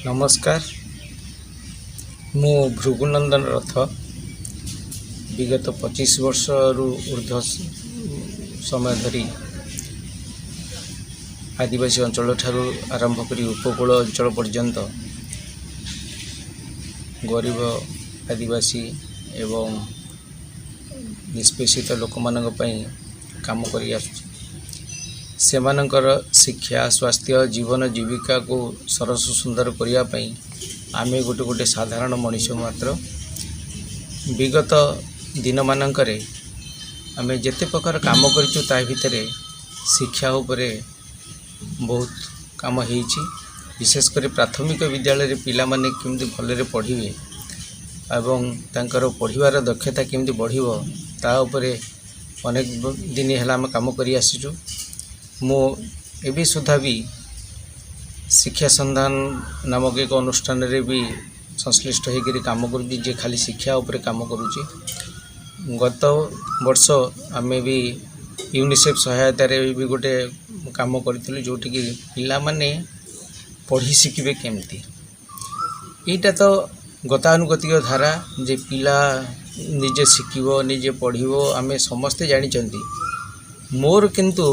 ନମସ୍କାର, ମୁଁ ଭୃଗୁନନ୍ଦନ ରଥ। ବିଗତ 25 ବର୍ଷରୁ ଉର୍ଦ୍ଧ୍ୱ ସମୟ ଧରି ଆଦିବାସୀ ଅଞ୍ଚଳଠାରୁ ଆରମ୍ଭ କରି ଉପକୂଳ ଅଞ୍ଚଳ ପର୍ଯ୍ୟନ୍ତ ଗରିବ, ଆଦିବାସୀ ଏବଂ ନିଷ୍ପେଷିତ ଲୋକମାନଙ୍କ ପାଇଁ କାମ କରି ଆସୁଛି। ସେମାନଙ୍କର ଶିକ୍ଷା, ସ୍ୱାସ୍ଥ୍ୟ, ଜୀବନ ଜୀବିକାକୁ ସରସ ସୁନ୍ଦର କରିବା ପାଇଁ ଆମେ ଗୋଟେ ଗୋଟେ ସାଧାରଣ ମଣିଷ ମାତ୍ର। ବିଗତ ଦିନମାନଙ୍କରେ ଆମେ ଯେତେ ପ୍ରକାର କାମ କରିଛୁ, ତା ଭିତରେ ଶିକ୍ଷା ଉପରେ ବହୁତ କାମ ହେଇଛି। ବିଶେଷ କରି ପ୍ରାଥମିକ ବିଦ୍ୟାଳୟରେ ପିଲାମାନେ କେମିତି ଭଲରେ ପଢ଼ିବେ ଏବଂ ତାଙ୍କର ପଢ଼ିବାର ଦକ୍ଷତା କେମିତି ବଢ଼ିବ, ତା ଉପରେ ଅନେକ ଦିନ ହେଲା ଆମେ କାମ କରି ଆସିଛୁ। ମୁଁ ଏବେ ସୁଦ୍ଧା ବି ଶିକ୍ଷା ସନ୍ଧାନ ନାମକ ଏକ ଅନୁଷ୍ଠାନରେ ବି ସଂଶ୍ଳିଷ୍ଟ ହୋଇକରି କାମ କରୁଛି, ଯିଏ ଖାଲି ଶିକ୍ଷା ଉପରେ କାମ କରୁଛି। ଗତ ବର୍ଷ ଆମେ ବି ୟୁନିସେଫ୍ ସହାୟତାରେ ବି ଗୋଟେ କାମ କରିଥିଲୁ, ଯେଉଁଠିକି ପିଲାମାନେ ପଢ଼ି ଶିଖିବେ କେମିତି। ଏଇଟା ତ ଗତାନୁଗତିକ ଧାରା ଯେ ପିଲା ନିଜେ ଶିଖିବ, ନିଜେ ପଢ଼ିବ, ଆମେ ସମସ୍ତେ ଜାଣିଛନ୍ତି। ମୋର କିନ୍ତୁ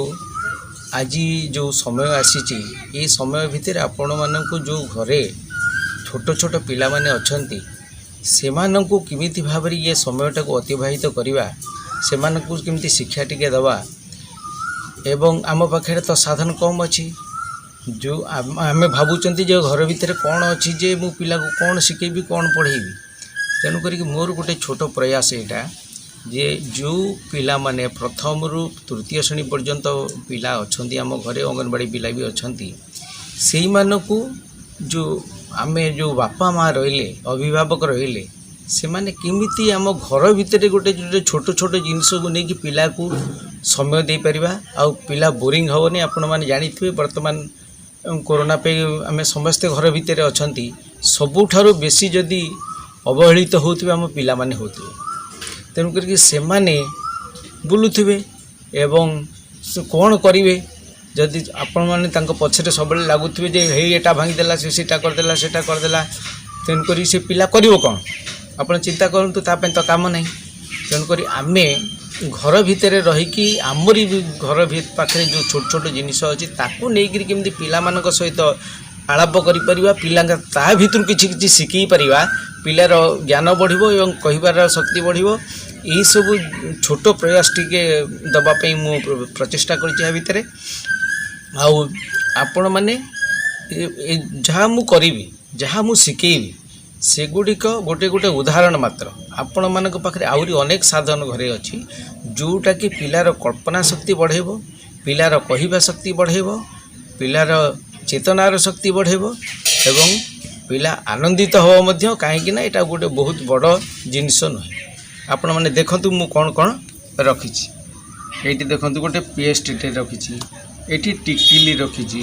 ଆଜି ଯେଉଁ ସମୟ ଆସିଛି, ଏ ସମୟ ଭିତରେ ଆପଣମାନଙ୍କୁ ଯେଉଁ ଘରେ ଛୋଟ ଛୋଟ ପିଲାମାନେ ଅଛନ୍ତି, ସେମାନଙ୍କୁ କେମିତି ଭାବରେ ଇଏ ସମୟଟାକୁ ଅତିବାହିତ କରିବା, ସେମାନଙ୍କୁ କେମିତି ଶିକ୍ଷା ଟିକେ ଦେବା। ଏବଂ ଆମ ପାଖରେ ତ ସାଧନ କମ୍ ଅଛି। ଯେଉଁ ଆମେ ଭାବୁଛନ୍ତି ଯେ ଘର ଭିତରେ କ'ଣ ଅଛି ଯେ ମୁଁ ପିଲାକୁ କ'ଣ ଶିଖେଇବି, କ'ଣ ପଢ଼େଇବି? ତେଣୁ କରିକି ମୋର ଗୋଟେ ଛୋଟ ପ୍ରୟାସ ଏଇଟା ଯେ ଯେଉଁ ପିଲାମାନେ ପ୍ରଥମରୁ ତୃତୀୟ ଶ୍ରେଣୀ ପର୍ଯ୍ୟନ୍ତ ପିଲା ଅଛନ୍ତି ଆମ ଘରେ, ଅଙ୍ଗନବାଡ଼ି ପିଲା ବି ଅଛନ୍ତି, ସେଇମାନଙ୍କୁ ଯେଉଁ ଆମେ ଯେଉଁ ବାପା ମା' ରହିଲେ, ଅଭିଭାବକ ରହିଲେ, ସେମାନେ କେମିତି ଆମ ଘର ଭିତରେ ଗୋଟେ ଗୋଟେ ଛୋଟ ଛୋଟ ଜିନିଷକୁ ନେଇକି ପିଲାକୁ ସମୟ ଦେଇପାରିବା ଆଉ ପିଲା ବୋରିଂ ହେବନି। ଆପଣମାନେ ଜାଣିଥିବେ, ବର୍ତ୍ତମାନ କୋରୋନା ପାଇଁ ଆମେ ସମସ୍ତେ ଘର ଭିତରେ ଅଛନ୍ତି। ସବୁଠାରୁ ବେଶୀ ଯଦି ଅବହେଳିତ ହେଉଥିବେ, ଆମ ପିଲାମାନେ ହେଉଥିବେ। ତେଣୁ କରିକି ସେମାନେ ବୁଲୁଥିବେ ଏବଂ ସେ କ'ଣ କରିବେ, ଯଦି ଆପଣମାନେ ତାଙ୍କ ପଛରେ ସବୁବେଳେ ଲାଗୁଥିବେ ଯେ ହେଇ ଏଇଟା ଭାଙ୍ଗିଦେଲା, ସେ ସେଇଟା କରିଦେଲା, ସେଇଟା କରିଦେଲା, ତେଣୁକରି ସେ ପିଲା କରିବ କ'ଣ? ଆପଣ ଚିନ୍ତା କରନ୍ତୁ, ତା ପାଇଁ ତ କାମ ନାହିଁ। ତେଣୁକରି ଆମେ ଘର ଭିତରେ ରହିକି ଆମରି ବି ଘର ପାଖରେ ଯେଉଁ ଛୋଟ ଛୋଟ ଜିନିଷ ଅଛି, ତାକୁ ନେଇକରି କେମିତି ପିଲାମାନଙ୍କ ସହିତ ଆଳାପ କରିପାରିବା, ପିଲାଙ୍କ ତା ଭିତରୁ କିଛି କିଛି ଶିଖେଇ ପାରିବା, ପିଲାର ଜ୍ଞାନ ବଢ଼ିବ ଏବଂ କହିବାର ଶକ୍ତି ବଢ଼ିବ। ଏଇସବୁ ଛୋଟ ପ୍ରୟାସ ଟିକେ ଦେବା ପାଇଁ ମୁଁ ପ୍ରଚେଷ୍ଟା କରିଛି ୟା ଭିତରେ। ଆଉ ଆପଣମାନେ ଏ ଯାହା ମୁଁ କରିବି, ଯାହା ମୁଁ ଶିଖେଇବି, ସେଗୁଡ଼ିକ ଗୋଟେ ଗୋଟେ ଉଦାହରଣ ମାତ୍ର। ଆପଣମାନଙ୍କ ପାଖରେ ଆହୁରି ଅନେକ ସାଧନ ଘରେ ଅଛି, ଯେଉଁଟାକି ପିଲାର କଳ୍ପନା ଶକ୍ତି ବଢ଼େଇବ, ପିଲାର କହିବା ଶକ୍ତି ବଢ଼େଇବ, ପିଲାର ଚେତନାର ଶକ୍ତି ବଢ଼େଇବ ଏବଂ ପିଲା ଆନନ୍ଦିତ ହେବ ମଧ୍ୟ। କାହିଁକି ନା ଏଇଟା ଗୋଟେ ବହୁତ ବଡ଼ ଜିନିଷ ନୁହେଁ। ଆପଣମାନେ ଦେଖନ୍ତୁ ମୁଁ କ'ଣ କ'ଣ ରଖିଛି। ଏଇଠି ଦେଖନ୍ତୁ, ଗୋଟେ ପେଷ୍ଟଟେ ରଖିଛି, ଏଇଠି ଟିକିଲି ରଖିଛି,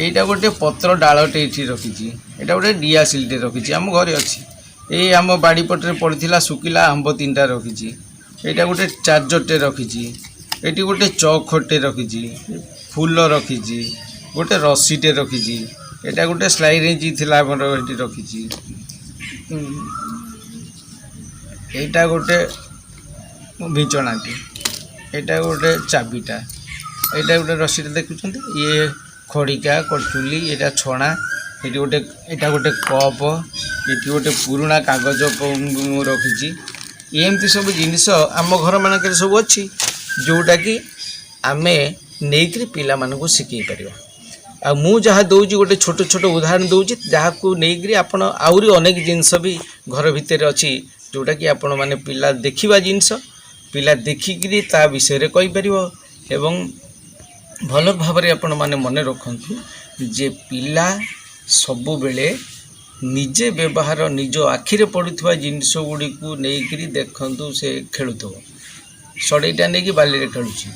ଏଇଟା ଗୋଟେ ପତ୍ର ଡାଳଟେ ଏଇଠି ରଖିଛି, ଏଇଟା ଗୋଟେ ଡିଆସିଲଟେ ରଖିଛି, ଆମ ଘରେ ଅଛି। ଏଇ ଆମ ବାଡ଼ି ପଟରେ ପଡ଼ିଥିଲା ଶୁଖିଲା ଆମ୍ବ ତିନିଟା ରଖିଛି। ଏଇଟା ଗୋଟେ ଚାର୍ଜରଟେ ରଖିଛି। ଏଇଠି ଗୋଟେ ଚକ୍ ରଖିଛି, ଫୁଲ ରଖିଛି, ଗୋଟେ ରସିଟେ ରଖିଛି। ଏଇଟା ଗୋଟେ ସ୍ଲାଇଡ୍ ଥିଲା ଆମର, ଏଠି ରଖିଛି। ଏଇଟା ଗୋଟେ ବିଞ୍ଚଣାଟେ, ଏଇଟା ଗୋଟେ ଚାବିଟା, ଏଇଟା ଗୋଟେ ରସିଟା ଦେଖୁଛନ୍ତି। ଇଏ ଖଡ଼ିକା, କଚୁଲି, ଏଇଟା ଛଣା। ଏଠି ଗୋଟେ, ଏଇଟା ଗୋଟେ କପ୍, ଏଠି ଗୋଟେ ପୁରୁଣା କାଗଜ ମୁଁ ରଖିଛି। ଏମିତି ସବୁ ଜିନିଷ ଆମ ଘରମାନଙ୍କରେ ସବୁ ଅଛି, ଯେଉଁଟାକି ଆମେ ନେଇକରି ପିଲାମାନଙ୍କୁ ଶିଖେଇ ପାରିବା। ଆଉ ମୁଁ ଯାହା ଦେଉଛି, ଗୋଟେ ଛୋଟ ଛୋଟ ଉଦାହରଣ ଦେଉଛି, ଯାହାକୁ ନେଇକରି ଆପଣ ଆହୁରି ଅନେକ ଜିନିଷ ବି ଘର ଭିତରେ ଅଛି, ଯେଉଁଟାକି ଆପଣମାନେ ପିଲା ଦେଖିବା ଜିନିଷ, ପିଲା ଦେଖିକିରି ତା ବିଷୟରେ କହିପାରିବ। ଏବଂ ଭଲ ଭାବରେ ଆପଣମାନେ ମନେ ରଖନ୍ତୁ ଯେ ପିଲା ସବୁବେଳେ ନିଜେ ବ୍ୟବହାର, ନିଜ ଆଖିରେ ପଡ଼ୁଥିବା ଜିନିଷ ଗୁଡ଼ିକୁ ନେଇକରି ଦେଖନ୍ତୁ, ସେ ଖେଳୁଥିବ। ସଢ଼େଇଟା ନେଇକି ବାଲିରେ ଖେଳୁଛି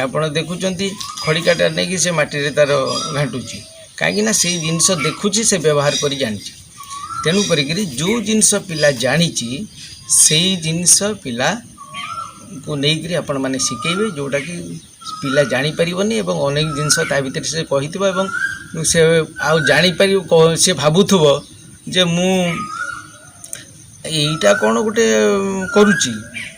ଆପଣ ଦେଖୁଛନ୍ତି, ଖଡ଼ିକାଟା ନେଇକି ସେ ମାଟିରେ ତାର ଘାଣ୍ଟୁଛି। କାହିଁକି ନା ସେଇ ଜିନିଷ ଦେଖୁଛି, ସେ ବ୍ୟବହାର କରି ଜାଣିଛି। ତେଣୁ କରିକିରି ଯେଉଁ ଜିନିଷ ପିଲା ଜାଣିଛି, ସେଇ ଜିନିଷ ପିଲାକୁ ନେଇକରି ଆପଣମାନେ ଶିଖେଇବେ, ଯେଉଁଟାକି ପିଲା ଜାଣିପାରିବନି ଏବଂ ଅନେକ ଜିନିଷ ତା ଭିତରେ ସେ କହିଥିବ ଏବଂ ସେ ଆଉ ଜାଣିପାରିବ, ସେ ଭାବୁଥିବ ଯେ ମୁଁ ଏଇଟା କ'ଣ ଗୋଟେ କରୁଛି।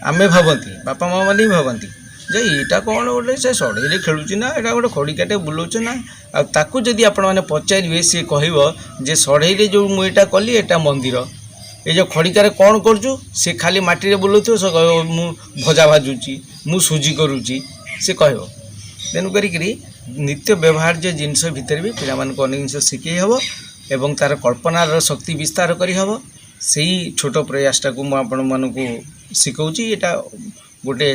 ଆମେ ଭାବନ୍ତି, ବାପା ମା' ମାନେ ବି ଭାବନ୍ତି ଯେ ଏଇଟା କ'ଣ ଗୋଟେ ସେ ସଢ଼େଇରେ ଖେଳୁଛି ନା ଏଇଟା ଗୋଟେ ଖଡ଼ିକାଟେ ବୁଲଉଛି ନା। ଆଉ ତାକୁ ଯଦି ଆପଣମାନେ ପଚାରିବେ, ସିଏ କହିବ ଯେ ସଢ଼େଇରେ ଯେଉଁ ମୁଁ ଏଇଟା କଲି, ଏଇଟା ମନ୍ଦିର। ଏ ଯେଉଁ ଖଡ଼ିକାରେ କ'ଣ କରୁଛୁ? ସେ ଖାଲି ମାଟିରେ ବୁଲଉଥିବ, ସେ କହିବ ମୁଁ ଭଜା ଭାଜୁଛି, ମୁଁ ସୁଜି କରୁଛି, ସେ କହିବ। ତେଣୁ କରିକିରି ନିତ୍ୟ ବ୍ୟବହାର୍ଯ୍ୟ ଜିନିଷ ଭିତରେ ବି ପିଲାମାନଙ୍କୁ ଅନେକ ଜିନିଷ ଶିଖେଇ ହେବ ଏବଂ ତା'ର କଳ୍ପନାର ଶକ୍ତି ବିସ୍ତାର କରିହେବ। ସେଇ ଛୋଟ ପ୍ରୟାସଟାକୁ ମୁଁ ଆପଣମାନଙ୍କୁ ଶିଖଉଛି। ଏଇଟା ଗୋଟେ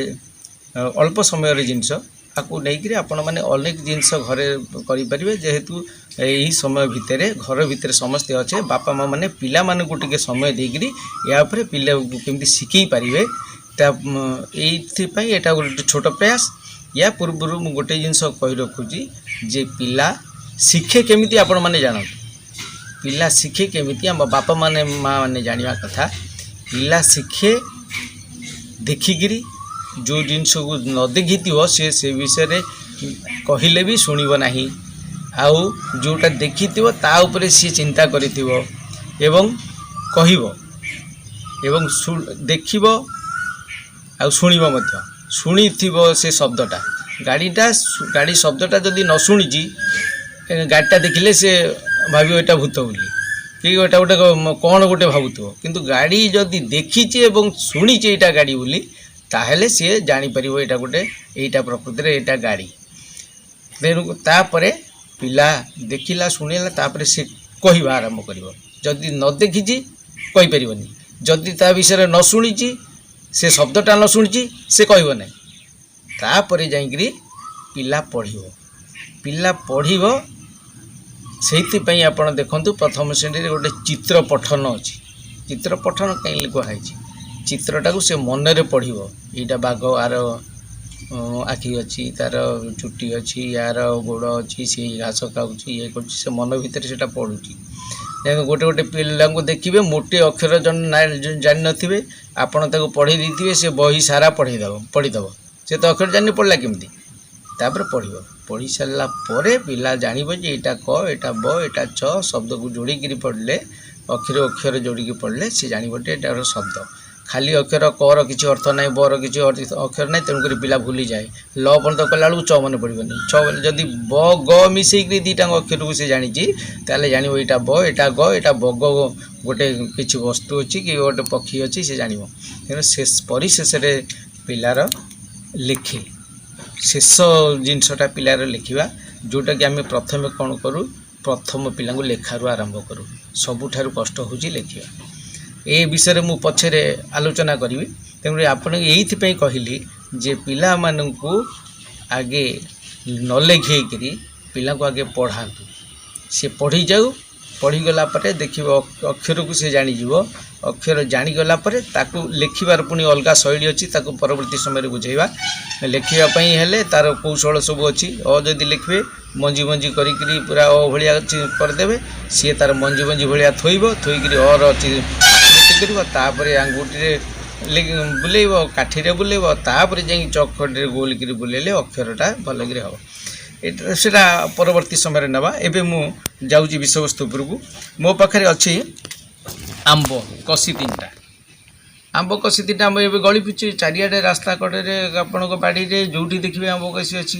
ଅଳ୍ପ ସମୟର ଜିନିଷ। ଆକୁ ନେଇକରି ଆପଣମାନେ ଅନେକ ଜିନିଷ ଘରେ କରିପାରିବେ। ଯେହେତୁ ଏହି ସମୟ ଭିତରେ ଘର ଭିତରେ ସମସ୍ତେ ଅଛେ, ବାପା ମା' ମାନେ ପିଲାମାନଙ୍କୁ ଟିକେ ସମୟ ଦେଇକରି ଏହା ଉପରେ ପିଲାକୁ କେମିତି ଶିଖେଇ ପାରିବେ, ତା ଏଇଥିପାଇଁ ଏଇଟା ଗୋଟେ ଛୋଟ ପ୍ରୟାସ। ୟା ପୂର୍ବରୁ ମୁଁ ଗୋଟେ ଜିନିଷ କହି ରଖୁଛି ଯେ ପିଲା ଶିଖେ କେମିତି, ଆପଣମାନେ ଜାଣନ୍ତୁ। ପିଲା ଶିଖେ କେମିତି, ଆମ ବାପା ମାନେ ମା ମାନେ ଜାଣିବା କଥା। ପିଲା ଶିଖେ ଦେଖିକିରି। ଯେଉଁ ଜିନିଷକୁ ନ ଦେଖିଥିବ, ସେ ସେ ବିଷୟରେ କହିଲେ ବି ଶୁଣିବ ନାହିଁ। ଆଉ ଯେଉଁଟା ଦେଖିଥିବ, ତା ଉପରେ ସିଏ ଚିନ୍ତା କରିଥିବ ଏବଂ କହିବ ଏବଂ ଦେଖିବ ଆଉ ଶୁଣିବ ମଧ୍ୟ। ଶୁଣିଥିବ ସେ ଶବ୍ଦଟା, ଗାଡ଼ିଟା, ଗାଡ଼ି ଶବ୍ଦଟା ଯଦି ନ ଶୁଣିଛି, ଗାଡ଼ିଟା ଦେଖିଲେ ସେ ଭାବିବ ଏଇଟା ଭୂତ ବୋଲି କି ଏଇଟା ଗୋଟେ କ'ଣ ଗୋଟେ ଭାବୁଥିବ। କିନ୍ତୁ ଗାଡ଼ି ଯଦି ଦେଖିଛି ଏବଂ ଶୁଣିଛି ଏଇଟା ଗାଡ଼ି ବୋଲି, ତାହେଲେ ସିଏ ଜାଣିପାରିବ ଏଇଟା ଗୋଟେ, ଏଇଟା ପ୍ରକୃତିରେ ଏଇଟା ଗାଡ଼ି। ତେଣୁ ତାପରେ ପିଲା ଦେଖିଲା, ଶୁଣିଲା, ତାପରେ ସେ କହିବା ଆରମ୍ଭ କରିବ। ଯଦି ନ ଦେଖିଛି, କହିପାରିବନି। ଯଦି ତା ବିଷୟରେ ନ ଶୁଣିଛି, ସେ ଶବ୍ଦଟା ନ ଶୁଣିଛି, ସେ କହିବ ନାହିଁ। ତାପରେ ଯାଇକରି ପିଲା ପଢ଼ିବ। ପିଲା ପଢ଼ିବ, ସେଇଥିପାଇଁ ଆପଣ ଦେଖନ୍ତୁ, ପ୍ରଥମ ଶ୍ରେଣୀରେ ଗୋଟେ ଚିତ୍ର ପଠନ ଅଛି। ଚିତ୍ର ପଠନ କାହିଁକି କୁହାହେଇଛି? ଚିତ୍ରଟାକୁ ସେ ମନରେ ପଢ଼ିବ। ଏଇଟା ବାଘ, ଆର ଆଖି ଅଛି, ତାର ଚୁଟି ଅଛି, ୟାର ଗୋଡ଼ ଅଛି, ସେ ଘାସ ଖାଉଛି, ଇଏ କରୁଛି, ସେ ମନ ଭିତରେ ସେଇଟା ପଢ଼ୁଛି। ତେଣୁ ଗୋଟେ ଗୋଟେ ପିଲାଙ୍କୁ ଦେଖିବେ, ମୋଟେ ଅକ୍ଷର ଜାଣିନଥିବେ, ଆପଣ ତାକୁ ପଢ଼େଇ ଦେଇଥିବେ, ସେ ବହି ସାରା ପଢ଼େଇଦେବ, ପଢ଼ିଦେବ। ସେ ତ ଅକ୍ଷର ଜାଣିନି, ପଢ଼ିଲା କେମିତି? ତାପରେ ପଢ଼ିବ। ପଢ଼ି ସାରିଲା ପରେ ପିଲା ଜାଣିବ ଯେ ଏଇଟା କ, ଏଇଟା ବ, ଏଇଟା ଚ। ଶବ୍ଦକୁ ଯୋଡ଼ିକିରି ପଢ଼ିଲେ, ଅକ୍ଷର ଅକ୍ଷର ଯୋଡ଼ିକି ପଢ଼ିଲେ ସେ ଜାଣିବ ଯେ ଏଇଟା ଗୋଟେ ଶବ୍ଦ। ଖାଲି ଅକ୍ଷର କର କିଛି ଅର୍ଥ ନାହିଁ, ବର କିଛି ଅକ୍ଷର ନାହିଁ। ତେଣୁକରି ପିଲା ଭୁଲିଯାଏ। ଲ ପର୍ଯ୍ୟନ୍ତ କଲା ବେଳକୁ ଚ ମନେ ପଡ଼ିବନି। ଚ ଯଦି ବ ଗ ମିଶେଇକିରି ଦୁଇଟାଙ୍କ ଅକ୍ଷରକୁ ସେ ଜାଣିଛି, ତାହେଲେ ଜାଣିବ ଏଇଟା ବ, ଏଇଟା ଗ, ଏଇଟା ବଗ ଗୋଟେ କିଛି ବସ୍ତୁ ଅଛି କି ଗୋଟେ ପକ୍ଷୀ ଅଛି, ସେ ଜାଣିବ। ତେଣୁ ଶେଷ ପରିଶେଷରେ ପିଲାର ଲେଖେ। ଶେଷ ଜିନିଷଟା ପିଲାର ଲେଖିବା, ଯେଉଁଟାକି ଆମେ ପ୍ରଥମେ କ'ଣ କରୁ? ପ୍ରଥମ ପିଲାଙ୍କୁ ଲେଖାରୁ ଆରମ୍ଭ କରୁ। ସବୁଠାରୁ କଷ୍ଟ ହେଉଛି ଲେଖିବା। ଏ ବିଷୟରେ ମୁଁ ପଛରେ ଆଲୋଚନା କରିବି। ତେଣୁ ଆପଣଙ୍କୁ ଏଇଥିପାଇଁ କହିଲି ଯେ ପିଲାମାନଙ୍କୁ ଆଗେ ନ ଲେଖେଇକିରି ପିଲାଙ୍କୁ ଆଗେ ପଢ଼ାନ୍ତୁ। ସେ ପଢ଼ିଯାଉ। ପଢ଼ିଗଲା ପରେ ଦେଖିବ ଅକ୍ଷରକୁ ସେ ଜାଣିଯିବ। ଅକ୍ଷର ଜାଣିଗଲା ପରେ ତାକୁ ଲେଖିବାର ପୁଣି ଅଲଗା ଶୈଳୀ ଅଛି, ତାକୁ ପରବର୍ତ୍ତୀ ସମୟରେ ବୁଝେଇବା। ଲେଖିବା ପାଇଁ ହେଲେ ତା'ର କୌଶଳ ସବୁ ଅଛି। ଅ ଯଦି ଲେଖିବେ, ମଞ୍ଜି ମଞ୍ଜି କରିକିରି ପୁରା ଅ ଭଳିଆ କରିଦେବେ। ସିଏ ତା'ର ମଞ୍ଜି ମଞ୍ଜି ଭଳିଆ ଥୋଇବ, ଥୋଇକିରି ଅର ଆକୃତି କରିବ। ତାପରେ ଆଙ୍ଗୁଠିରେ ବୁଲେଇବ, କାଠିରେ ବୁଲେଇବ, ତାପରେ ଯାଇକି ଚକଖଡ଼ିରେ ଗୋଲକିରି ବୁଲେଇଲେ ଅକ୍ଷରଟା ଭଲକିରି ହେବ। ଏଇଟା ସେଇଟା ପରବର୍ତ୍ତୀ ସମୟରେ ନେବା। ଏବେ ମୁଁ ଯାଉଛି ବିଷୟବସ୍ତୁ ଉପରକୁ। ମୋ ପାଖରେ ଅଛି ଆମ୍ବ କଷି ତିନିଟା। ଆମ୍ବ କଷି ତିନିଟା, ଆମ୍ବ ଏବେ ଗଳି ପଡୁଛି ଚାରିଆଡ଼େ, ରାସ୍ତା କଡ଼ରେ, ଆପଣଙ୍କ ବାଡ଼ିରେ, ଯେଉଁଠି ଦେଖିବେ ଆମ୍ବ କଷି ଅଛି।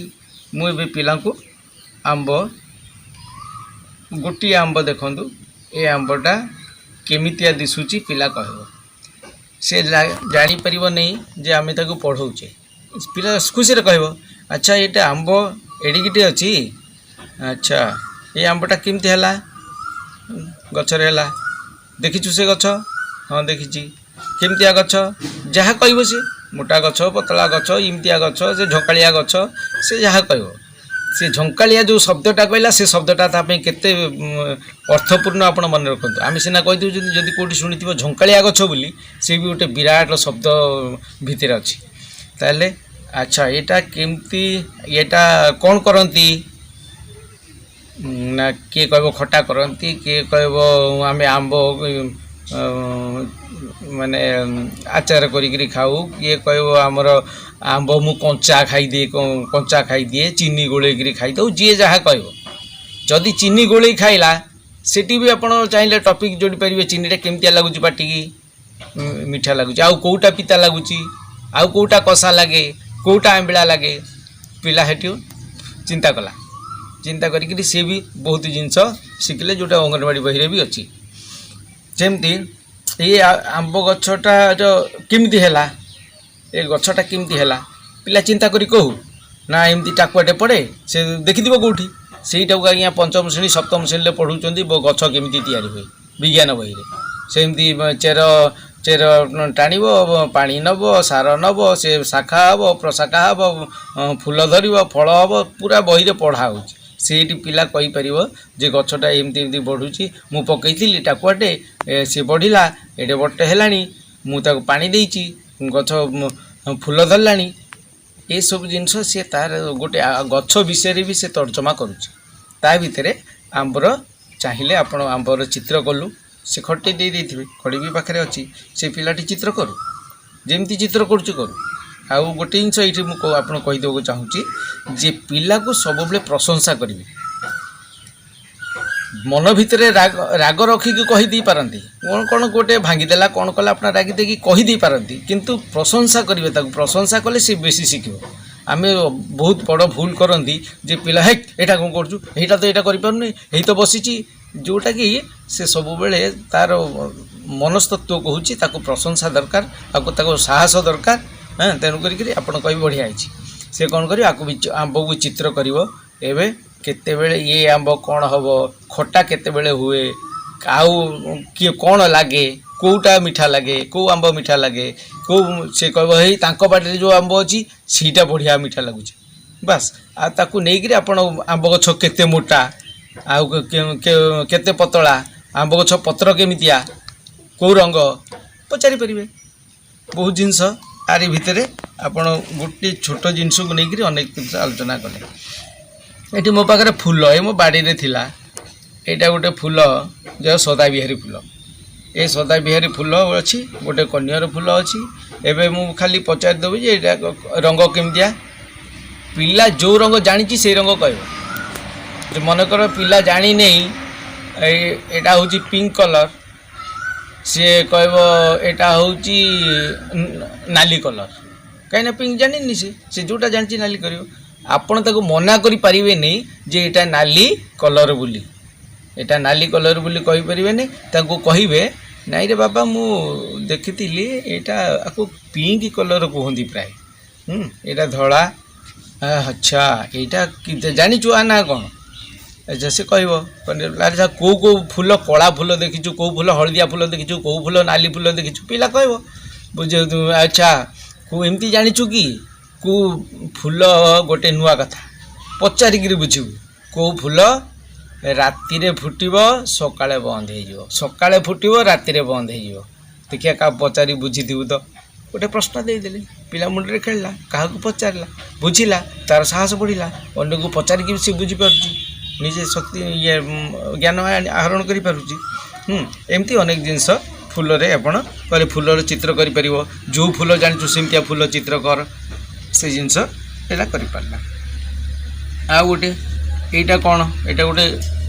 ମୁଁ ଏବେ ପିଲାଙ୍କୁ ଆମ୍ବ, ଗୋଟିଏ ଆମ୍ବ ଦେଖନ୍ତୁ, ଏ ଆମ୍ବଟା କେମିତିଆ ଦିଶୁଛି, ପିଲା କହିବ। ସେ ଜାଣିପାରିବ ନାହିଁ ଯେ ଆମେ ତାକୁ ପଢ଼ଉଛେ। ପିଲା ଖୁସିରେ କହିବ, ଆଚ୍ଛା, ଏଇଟା ଆମ୍ବ ଏଡ଼ିକିଟେ ଅଛି। ଆଚ୍ଛା, ଏଇ ଆମ୍ବଟା କେମିତି ହେଲା? ଗଛରେ ହେଲା। ଦେଖିଛୁ ସେ ଗଛ? ହଁ, ଦେଖିଛି। କେମିତିଆ ଗଛ? ଯାହା କହିବ ସେ, ମୋଟା ଗଛ, ପତଳା ଗଛ, ଏମିତିଆ ଗଛ, ସେ ଝଙ୍କାଳିଆ ଗଛ, ସେ ଯାହା କହିବ। ସେ ଝଙ୍କାଳିଆ ଯେଉଁ ଶବ୍ଦଟା କହିଲା, ସେ ଶବ୍ଦଟା ତା ପାଇଁ କେତେ ଅର୍ଥପୂର୍ଣ୍ଣ ଆପଣ ମନେ ରଖନ୍ତୁ। ଆମେ ସିନା କହିଦେଉଛନ୍ତି, ଯଦି କେଉଁଠି ଶୁଣିଥିବ ଝଙ୍କାଳିଆ ଗଛ ବୋଲି, ସେ ବି ଗୋଟେ ବିରାଟ ଶବ୍ଦ ଭିତରେ ଅଛି। ତାହେଲେ ଆଚ୍ଛା, ଏଇଟା କେମିତି, ଏଇଟା କ'ଣ କରନ୍ତି ନା, କିଏ କହିବ ଖଟା କରନ୍ତି, କିଏ କହିବ ଆମେ ଆମ୍ବ ମାନେ ଆଚାର କରିକିରି ଖାଉ, କିଏ କହିବ ଆମର ଆମ୍ବ ମୁଁ କଞ୍ଚା ଖାଇଦିଏ, କଞ୍ଚା ଖାଇଦିଏ, ଚିନି ଗୋଳେଇକିରି ଖାଇଦେଉ। ଯିଏ ଯାହା କହିବ, ଯଦି ଚିନି ଗୋଳେଇ ଖାଇଲା, ସେଠି ବି ଆପଣ ଚାହିଁଲେ ଟପିକ୍ ଯୋଡ଼ି ପାରିବେ। ଚିନିଟା କେମିତିଆ ଲାଗୁଛି ପାଟିକି? ମିଠା ଲାଗୁଛି। ଆଉ କେଉଁଟା ପିତା ଲାଗୁଛି? ଆଉ କେଉଁଟା କଷା ଲାଗେ? କେଉଁଟା ଆମ୍ବିଳା ଲାଗେ? ପିଲା ସେଠି ଚିନ୍ତା କଲା। ଚିନ୍ତା କରିକିରି ସିଏ ବି ବହୁତ ଜିନିଷ ଶିଖିଲେ, ଯେଉଁଟା ଅଙ୍ଗନବାଡ଼ି ବହିରେ ବି ଅଛି। ଯେମିତି ଏଇ ଆମ୍ବ ଗଛଟା କେମିତି ହେଲା, ଏ ଗଛଟା କେମିତି ହେଲା, ପିଲା ଚିନ୍ତା କରି କହୁ ନା, ଏମିତି ଟାକୁଆଟେ ପଡ଼େ, ସେ ଦେଖିଥିବ କେଉଁଠି। ସେଇଟାକୁ ଆଜ୍ଞା ପଞ୍ଚମ ଶ୍ରେଣୀ, ସପ୍ତମ ଶ୍ରେଣୀରେ ପଢ଼ୁଛନ୍ତି, ଗଛ କେମିତି ତିଆରି ହୁଏ ବିଜ୍ଞାନ ବହିରେ। ସେମିତି ଚେର ଚେର ଟାଣିବ, ପାଣି ନେବ, ସାର ନେବ, ସେ ଶାଖା ହେବ, ପ୍ରଶାଖା ହେବ, ଫୁଲ ଧରିବ, ଫଳ ହେବ, ପୁରା ବହିରେ ପଢ଼ା ହେଉଛି। ସେଇଠି ପିଲା କହିପାରିବ ଯେ ଗଛଟା ଏମିତି ଏମିତି ବଢ଼ୁଛି, ମୁଁ ପକେଇଥିଲି ଟାକୁଆଟେ, ସେ ବଢ଼ିଲା, ଏଡ଼େ ବଡ଼ଟେ ହେଲାଣି, ମୁଁ ତାକୁ ପାଣି ଦେଇଛି, ଗଛ ଫୁଲ ଧରିଲାଣି। ଏସବୁ ଜିନିଷ ସିଏ ତାର ଗୋଟେ ଗଛ ବିଷୟରେ ବି ସେ ତର୍ଜମା କରୁଛି। ତା ଭିତରେ ଆମ୍ବର ଚାହିଁଲେ ଆପଣ ଆମ୍ବର ଚିତ୍ର କଲୁ, ସେ ଖଡ଼ି ଦେଇ ଦେଇଥିବେ, ଖଡ଼ି ବି ପାଖରେ ଅଛି, ସେ ପିଲାଟି ଚିତ୍ର କରୁ, ଯେମିତି ଚିତ୍ର କରୁଛି କରୁ। ଆଉ ଗୋଟେ ଜିନିଷ ଏଇଠି ମୁଁ ଆପଣ କହିଦେବାକୁ ଚାହୁଁଛି ଯେ ପିଲାକୁ ସବୁବେଳେ ପ୍ରଶଂସା କରିବେ। ମନ ଭିତରେ ରାଗ ରାଗ ରଖିକି କହିଦେଇ ପାରନ୍ତି, କ'ଣ କ'ଣ ଗୋଟେ ଭାଙ୍ଗିଦେଲା, କ'ଣ କଲା, ଆପଣ ରାଗି ଦେଇକି କହିଦେଇ ପାରନ୍ତି, କିନ୍ତୁ ପ୍ରଶଂସା କରିବେ ତାକୁ। ପ୍ରଶଂସା କଲେ ସେ ବେଶୀ ଶିଖିବ। ଆମେ ବହୁତ ବଡ଼ ଭୁଲ କରନ୍ତି ଯେ ପିଲା, "ହେ, ଏଇଟା କ'ଣ କରୁଛୁ? ଏଇଟା ତ ଏଇଟା କରିପାରୁନି, ଏଇ ତ ବସିଛି।" ଯେଉଁଟାକି ସେ ସବୁବେଳେ ତାର ମନସ୍ତତ୍ଵ କହୁଛି, ତାକୁ ପ୍ରଶଂସା ଦରକାର ଆଉ ତାକୁ ସାହସ ଦରକାର। ହଁ, ତେଣୁ କରିକିରି ଆପଣ କହିବେ, "ବଢ଼ିଆ ହେଇଛି।" ସେ କ'ଣ କରିବ? ଆକୁ ବି ଆମ୍ବକୁ ଚିତ୍ର କରିବ। ଏବେ କେତେବେଳେ ଇଏ ଆମ୍ବ କ'ଣ ହେବ, ଖଟା କେତେବେଳେ ହୁଏ, ଆଉ କିଏ କ'ଣ ଲାଗେ, କେଉଁଟା ମିଠା ଲାଗେ, କେଉଁ ଆମ୍ବ ମିଠା ଲାଗେ, କେଉଁ, ସେ କହିବ, "ହେଇ, ତାଙ୍କ ବାଡ଼ିରେ ଯେଉଁ ଆମ୍ବ ଅଛି, ସେଇଟା ବଢ଼ିଆ ମିଠା ଲାଗୁଛି।" ବାସ୍। ଆଉ ତାକୁ ନେଇକିରି ଆପଣ ଆମ୍ବ ଗଛ କେତେ ମୋଟା ଆଉ କେତେ ପତଳା, ଆମ୍ବ ଗଛ ପତ୍ର କେମିତିଆ, କେଉଁ ରଙ୍ଗ, ପଚାରି ପାରିବେ। ବହୁତ ଜିନିଷ ଆରି ଭିତରେ ଆପଣ ଗୋଟିଏ ଛୋଟ ଜିନିଷକୁ ନେଇକରି ଅନେକ ଜିନିଷ ଆଲୋଚନା କଲେ। ଏଠି ମୋ ପାଖରେ ଫୁଲ, ଏ ମୋ ବାଡ଼ିରେ ଥିଲା। ଏଇଟା ଗୋଟେ ଫୁଲ ଯେଉଁ ସଦାବିହାରୀ ଫୁଲ। ଏ ସଦାବିହାରୀ ଫୁଲ ଅଛି, ଗୋଟେ କନିଅର ଫୁଲ ଅଛି। ଏବେ ମୁଁ ଖାଲି ପଚାରିଦେବି ଯେ ଏଇଟା ରଙ୍ଗ କେମିତିଆ? ପିଲା ଯେଉଁ ରଙ୍ଗ ଜାଣିଛି, ସେଇ ରଙ୍ଗ କହିବ। ଯେ ମନେକର ପିଲା ଜାଣିନେଇ ଏଇଟା ହେଉଛି ପିଙ୍କ କଲର୍, ସିଏ କହିବ ଏଇଟା ହେଉଛି ନାଲି କଲର୍। କାହିଁକିନା ପିଙ୍କ ଜାଣିନି ସେ। ସେ ଯେଉଁଟା ଜାଣିଛି ନାଲି କରିବ। ଆପଣ ତାକୁ ମନା କରିପାରିବେନି ଯେ ଏଇଟା ନାଲି କଲର୍ ବୋଲି। ଏଇଟା ନାଲି କଲର୍ ବୋଲି କହିପାରିବେନି। ତାକୁ କହିବେ, "ନାଇଁ ରେ ବାବା, ମୁଁ ଦେଖିଥିଲି, ଏଇଟା ଆକୁ ପିଙ୍କ କଲର୍ କୁହନ୍ତି ପ୍ରାୟ। ଏଇଟା ଧଳା। ଆଚ୍ଛା, ଏଇଟା ଜାଣିଛୁ ଆ ନା କ'ଣ?" ଆଚ୍ଛା, ସେ କହିବ, "ଆଚ୍ଛା, କେଉଁ କେଉଁ ଫୁଲ କଳା ଫୁଲ ଦେଖିଛୁ? କେଉଁ ଫୁଲ ହଳଦିଆ ଫୁଲ ଦେଖିଛୁ? କେଉଁ ଫୁଲ ନାଲି ଫୁଲ ଦେଖିଛୁ?" ପିଲା କହିବ ବୁଝ। "ଆଚ୍ଛା, କେଉଁ ଏମିତି ଜାଣିଛୁ କି କେଉଁ ଫୁଲ?" ଗୋଟେ ନୂଆ କଥା ପଚାରିକିରି ବୁଝିବୁ। କେଉଁ ଫୁଲ ରାତିରେ ଫୁଟିବ, ସକାଳେ ବନ୍ଦ ହେଇଯିବ? ସକାଳେ ଫୁଟିବ, ରାତିରେ ବନ୍ଦ ହେଇଯିବ। ଦେଖିବା, କାହା ପଚାରି ବୁଝିଥିବୁ ତ? ଗୋଟେ ପ୍ରଶ୍ନ ଦେଇଦେଲେ ପିଲା ମୁଣ୍ଡରେ ଖେଳିଲା, କାହାକୁ ପଚାରିଲା, ବୁଝିଲା, ତାର ସାହସ ବଢ଼ିଲା। ଅନ୍ୟକୁ ପଚାରିକି ବି ସେ ବୁଝିପାରୁଛି, ନିଜେ ଶକ୍ତି ଇଏ ଜ୍ଞାନ ଆହରଣ କରିପାରୁଛି। ଏମିତି ଅନେକ ଜିନିଷ ଫୁଲରେ ଆପଣ କହିଲେ ଫୁଲର ଚିତ୍ର କରିପାରିବ। ଯେଉଁ ଫୁଲ ଜାଣିଛୁ, ସେମିତିଆ ଫୁଲ ଚିତ୍ର କର। ସେ ଜିନିଷ ଏଇଟା କରିପାରିଲା। ଆଉ ଗୋଟେ ଏଇଟା କ'ଣ? ଏଇଟା ଗୋଟେ,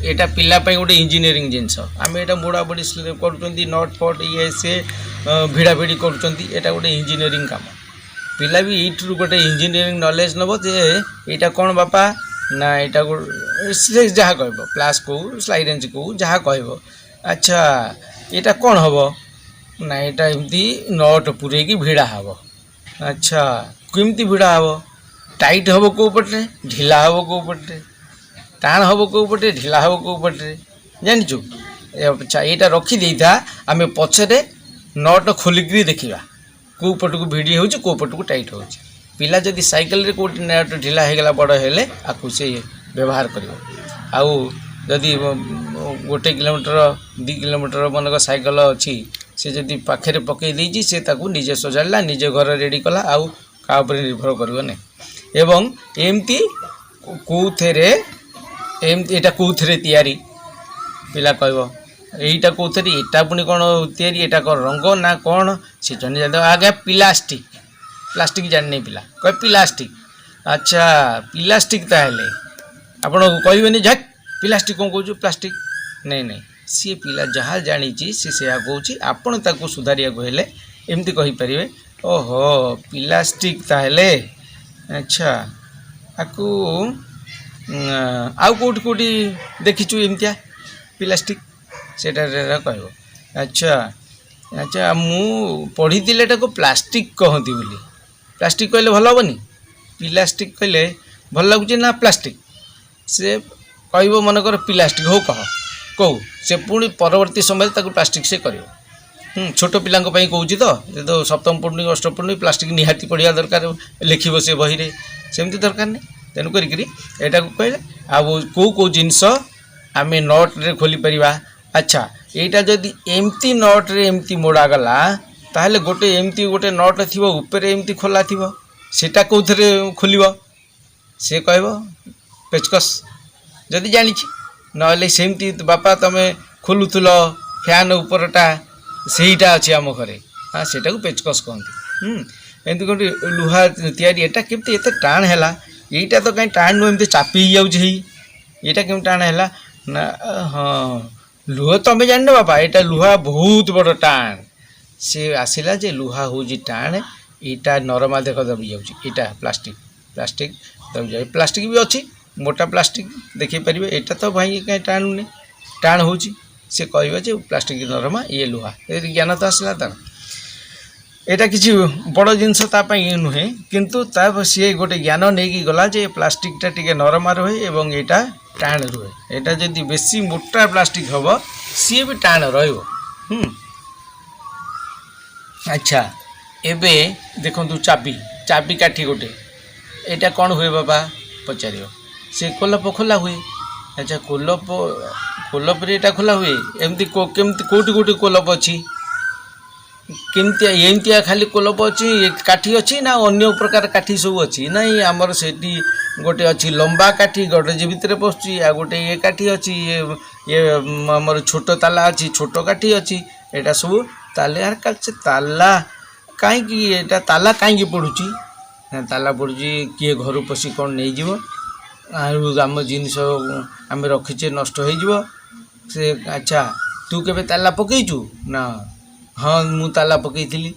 ଏଇଟା ପିଲା ପାଇଁ ଗୋଟେ ଇଞ୍ଜିନିୟରିଂ ଜିନିଷ। ଆମେ ଏଇଟା ମୋଡ଼ାମୋଡ଼ି କରୁଛନ୍ତି, not ଫଟ୍ ଇଏ ସେ ଭିଡ଼ା ଭିଡ଼ି କରୁଛନ୍ତି। ଏଇଟା ଗୋଟେ ଇଞ୍ଜିନିୟରିଂ କାମ। ପିଲା ବି ଏଇଥିରୁ ଗୋଟେ ଇଞ୍ଜିନିୟରିଂ ନଲେଜ୍ ନେବ ଯେ ଏଇଟା କ'ଣ ବାପା? ନା ଏଇଟା ସେ ଯାହା କହିବ, ପ୍ଲାସ୍ କହୁ, ସ୍ଲାଇଡେନ୍ସ କହୁ, ଯାହା କହିବ। ଆଚ୍ଛା, ଏଇଟା କ'ଣ ହେବ? ନା, ଏଇଟା ଏମିତି not ପୂରେଇକି ଭିଡ଼ା ହେବ। ଆଚ୍ଛା, କେମିତି ଭିଡ଼ା ହେବ? ଟାଇଟ୍ ହେବ କେଉଁ ପଟରେ, ଢିଲା ହେବ କେଉଁ ପଟରେ? ଟାଣ ହେବ କେଉଁ ପଟେ, ଢିଲା ହେବ କେଉଁ ପଟରେ, ଜାଣିଛୁ? ଆଚ୍ଛା, ଏଇଟା ରଖିଦେଇଥା, ଆମେ ପଛରେ not ଖୋଲିକିରି ଦେଖିବା କେଉଁ ପଟକୁ ଭିଡ଼ି ହେଉଛି, କେଉଁ ପଟକୁ ଟାଇଟ୍ ହେଉଛି। ପିଲା ଯଦି ସାଇକେଲରେ କେଉଁଠି not ଢିଲା ହେଇଗଲା, ବଡ଼ ହେଲେ ଆକୁ ସେ ବ୍ୟବହାର କରିବ। ଆଉ ଯଦି 1 କିଲୋମିଟର, 2 କିଲୋମିଟର ମନେକର ସାଇକେଲ ଅଛି, ସେ ଯଦି ପାଖରେ ପକାଇ ଦେଇଛି, ସେ ତାକୁ ନିଜେ ସଜାଡ଼ିଲା, ନିଜେ ଘରେ ରେଡ଼ି କଲା, ଆଉ କାହା ଉପରେ ନିର୍ଭର କରିବ ନାହିଁ। ଏବଂ ଏମିତି କେଉଁଥିରେ, ଏମିତି ଏଇଟା କେଉଁଥିରେ ତିଆରି, ପିଲା କହିବ ଏଇଟା କେଉଁଥିରେ, ଏଇଟା ପୁଣି କ'ଣ ତିଆରି, ଏଇଟା କ'ଣ ରଙ୍ଗ ନା କ'ଣ? ସେ ଜଣେ ଜାଣିଦେବ ଆଜ୍ଞା, ପ୍ଲାଷ୍ଟିକ୍। ପ୍ଲାଷ୍ଟିକ୍ ଜାଣିନି ପିଲା, କହେ ପ୍ଲାଷ୍ଟିକ୍। ଆଚ୍ଛା, ପ୍ଲାଷ୍ଟିକ୍ ତାହେଲେ। ଆପଣ କହିବେନି, "ଝାକ୍, ପ୍ଲାଷ୍ଟିକ୍ କ'ଣ କହୁଛୁ ପ୍ଲାଷ୍ଟିକ୍? ନାଇଁ ନାଇଁ, ସିଏ ପିଲା ଯାହା ଜାଣିଛି ସେ ସେୟା କହୁଛି। ଆପଣ ତାକୁ ସୁଧାରିବାକୁ ହେଲେ ଏମିତି କହିପାରିବେ, ଓହୋ, ପ୍ଲାଷ୍ଟିକ୍ ତାହେଲେ। ଆଚ୍ଛା, ଆକୁ ଆଉ କେଉଁଠି କେଉଁଠି ଦେଖିଛୁ ଏମିତିଆ ପ୍ଲାଷ୍ଟିକ୍? ସେଇଟା କହିବ। ଆଚ୍ଛା ଆଚ୍ଛା, ମୁଁ ପଢ଼ିଥିଲି ଏଟାକୁ ପ୍ଲାଷ୍ଟିକ୍ କହନ୍ତି ବୋଲି। ପ୍ଲାଷ୍ଟିକ୍ କହିଲେ ଭଲ ହେବନି? ପ୍ଲାଷ୍ଟିକ୍ କହିଲେ ଭଲ ଲାଗୁଛି ନା ପ୍ଲାଷ୍ଟିକ୍? ସେ କହିବ ମନେକର ପ୍ଲାଷ୍ଟିକ୍। ହଉ କହ, କହୁ। ସେ ପୁଣି ପରବର୍ତ୍ତୀ ସମୟରେ ତାକୁ ପ୍ଲାଷ୍ଟିକ୍ ସେ କରିବ। ଛୋଟ ପିଲାଙ୍କ ପାଇଁ କହୁଛି ତ, ଯେହେତୁ ସପ୍ତମ ପଢ଼ୁନି, ଅଷ୍ଟମ ପଢ଼ୁନି, ପ୍ଲାଷ୍ଟିକ୍ ନିହାତି ପଢ଼ିବା ଦରକାର, ଲେଖିବ ସେ ବହିରେ, ସେମିତି ଦରକାର ନାହିଁ। ତେଣୁ କରିକିରି ଏଇଟାକୁ କହିଲେ ଆଉ କେଉଁ କେଉଁ ଜିନିଷ ଆମେ ନଟ୍ରେ ଖୋଲିପାରିବା? ଆଚ୍ଛା, ଏଇଟା ଯଦି ଏମିତି ନଟ୍ରେ ଏମିତି ମୋଡ଼ାଗଲା, ତାହେଲେ ଗୋଟେ ଏମିତି ଗୋଟେ not ଥିବ, ଉପରେ ଏମିତି ଖୋଲା ଥିବ, ସେଇଟା କେଉଁଥିରେ ଖୋଲିବ? ସେ କହିବ ପେଚକସ୍, ଯଦି ଜାଣିଛି। ନହେଲେ ସେମିତି ବାପା ତୁମେ ଖୋଲୁଥିଲ ଫ୍ୟାନ୍ ଉପରଟା, ସେଇଟା ଅଛି ଆମ ଘରେ। ହଁ, ସେଇଟାକୁ ପେଚକସ୍ କହନ୍ତି। ଏମିତି ଗୋଟେ ଲୁହା ତିଆରି, ଏଇଟା କେମିତି ଏତେ ଟାଣ ହେଲା? ଏଇଟା ତ କାହିଁ ଟାଣ ନୁହେଁ, ଏମିତି ଚାପି ହେଇଯାଉଛି ହେଇ, ଏଇଟା କେମିତି ଟାଣ ହେଲା? ନା ହଁ, ଲୁହା ତମେ ଜାଣିନ ବାପା, ଏଇଟା ଲୁହା ବହୁତ ବଡ଼ ଟାଣ। ସେ ଆସିଲା ଯେ ଲୁହା ହେଉଛି ଟାଣ, ଏଇଟା ନରମା, ଦେଖ ଦବି ଯାଉଛି। ଏଇଟା ପ୍ଲାଷ୍ଟିକ୍, ପ୍ଲାଷ୍ଟିକ୍ ଦବି ଯାଉଛି। ପ୍ଲାଷ୍ଟିକ୍ ବି ଅଛି, ମୋଟା ପ୍ଲାଷ୍ଟିକ୍ ଦେଖେଇ ପାରିବେ। ଏଇଟା ତ ଭାଇ କାହିଁ ଟାଣୁନି, ଟାଣ ହେଉଛି। ସେ କହିବ ଯେ ପ୍ଲାଷ୍ଟିକ୍ ନରମା, ଇଏ ଲୁହା। ଏ ଜ୍ଞାନ ତ ଆସିଲା ତାର। ଏଇଟା କିଛି ବଡ଼ ଜିନିଷ ତା ପାଇଁ ନୁହେଁ, କିନ୍ତୁ ତା ସିଏ ଗୋଟେ ଜ୍ଞାନ ନେଇକି ଗଲା ଯେ ପ୍ଲାଷ୍ଟିକ୍ଟା ଟିକେ ନରମା ରୁହେ ଏବଂ ଏଇଟା ଟାଣ ରୁହେ। ଏଇଟା ଯଦି ବେଶୀ ମୋଟା ପ୍ଲାଷ୍ଟିକ୍ ହେବ, ସିଏ ବି ଟାଣ ରହିବ। ଆଚ୍ଛା, ଏବେ ଦେଖନ୍ତୁ ଚାବି, ଚାବି କାଠି ଗୋଟେ, ଏଇଟା କ'ଣ ହୁଏ ବାବା ପଚାରିବ। ସେ କୋଲପ ଖୋଲା ହୁଏ। ଆଚ୍ଛା, କୋଲପ, କୋଲପରେ ଏଇଟା ଖୋଲା ହୁଏ ଏମିତି? କେମିତି, କେଉଁଠି କେଉଁଠି କୋଲପ ଅଛି? କେମିତି ଏମିତିଆ ଖାଲି କୋଲପ ଅଛି, କାଠି ଅଛି ନା ଅନ୍ୟ ପ୍ରକାର କାଠି ସବୁ ଅଛି? ନାଇଁ, ଆମର ସେଠି ଗୋଟେ ଅଛି ଲମ୍ବା କାଠି, ଗଡ଼ରେଜ ଭିତରେ ପଶୁଛି। ଆଉ ଗୋଟେ ଇଏ କାଠି ଅଛି, ଇଏ ଇଏ ଆମର ଛୋଟ ତାଲା ଅଛି, ଛୋଟ କାଠି ଅଛି। ଏଇଟା ସବୁ ତାହେଲେ ଆରେ ତାଲା କାହିଁକି, ଏଇଟା ତାଲା କାହିଁକି ପଡ଼ୁଛି? ନା, ତାଲା ପଡ଼ୁଛି କିଏ ଘରୁ ପଶି କ'ଣ ନେଇଯିବ, ଆଉ ଆମ ଜିନିଷ ଆମେ ରଖିଛେ ନଷ୍ଟ ହେଇଯିବ। ସେ ଆଚ୍ଛା, ତୁ କେବେ ତାଲା ପକେଇଛୁ? ନା ହଁ, ମୁଁ ତାଲା ପକେଇଥିଲି।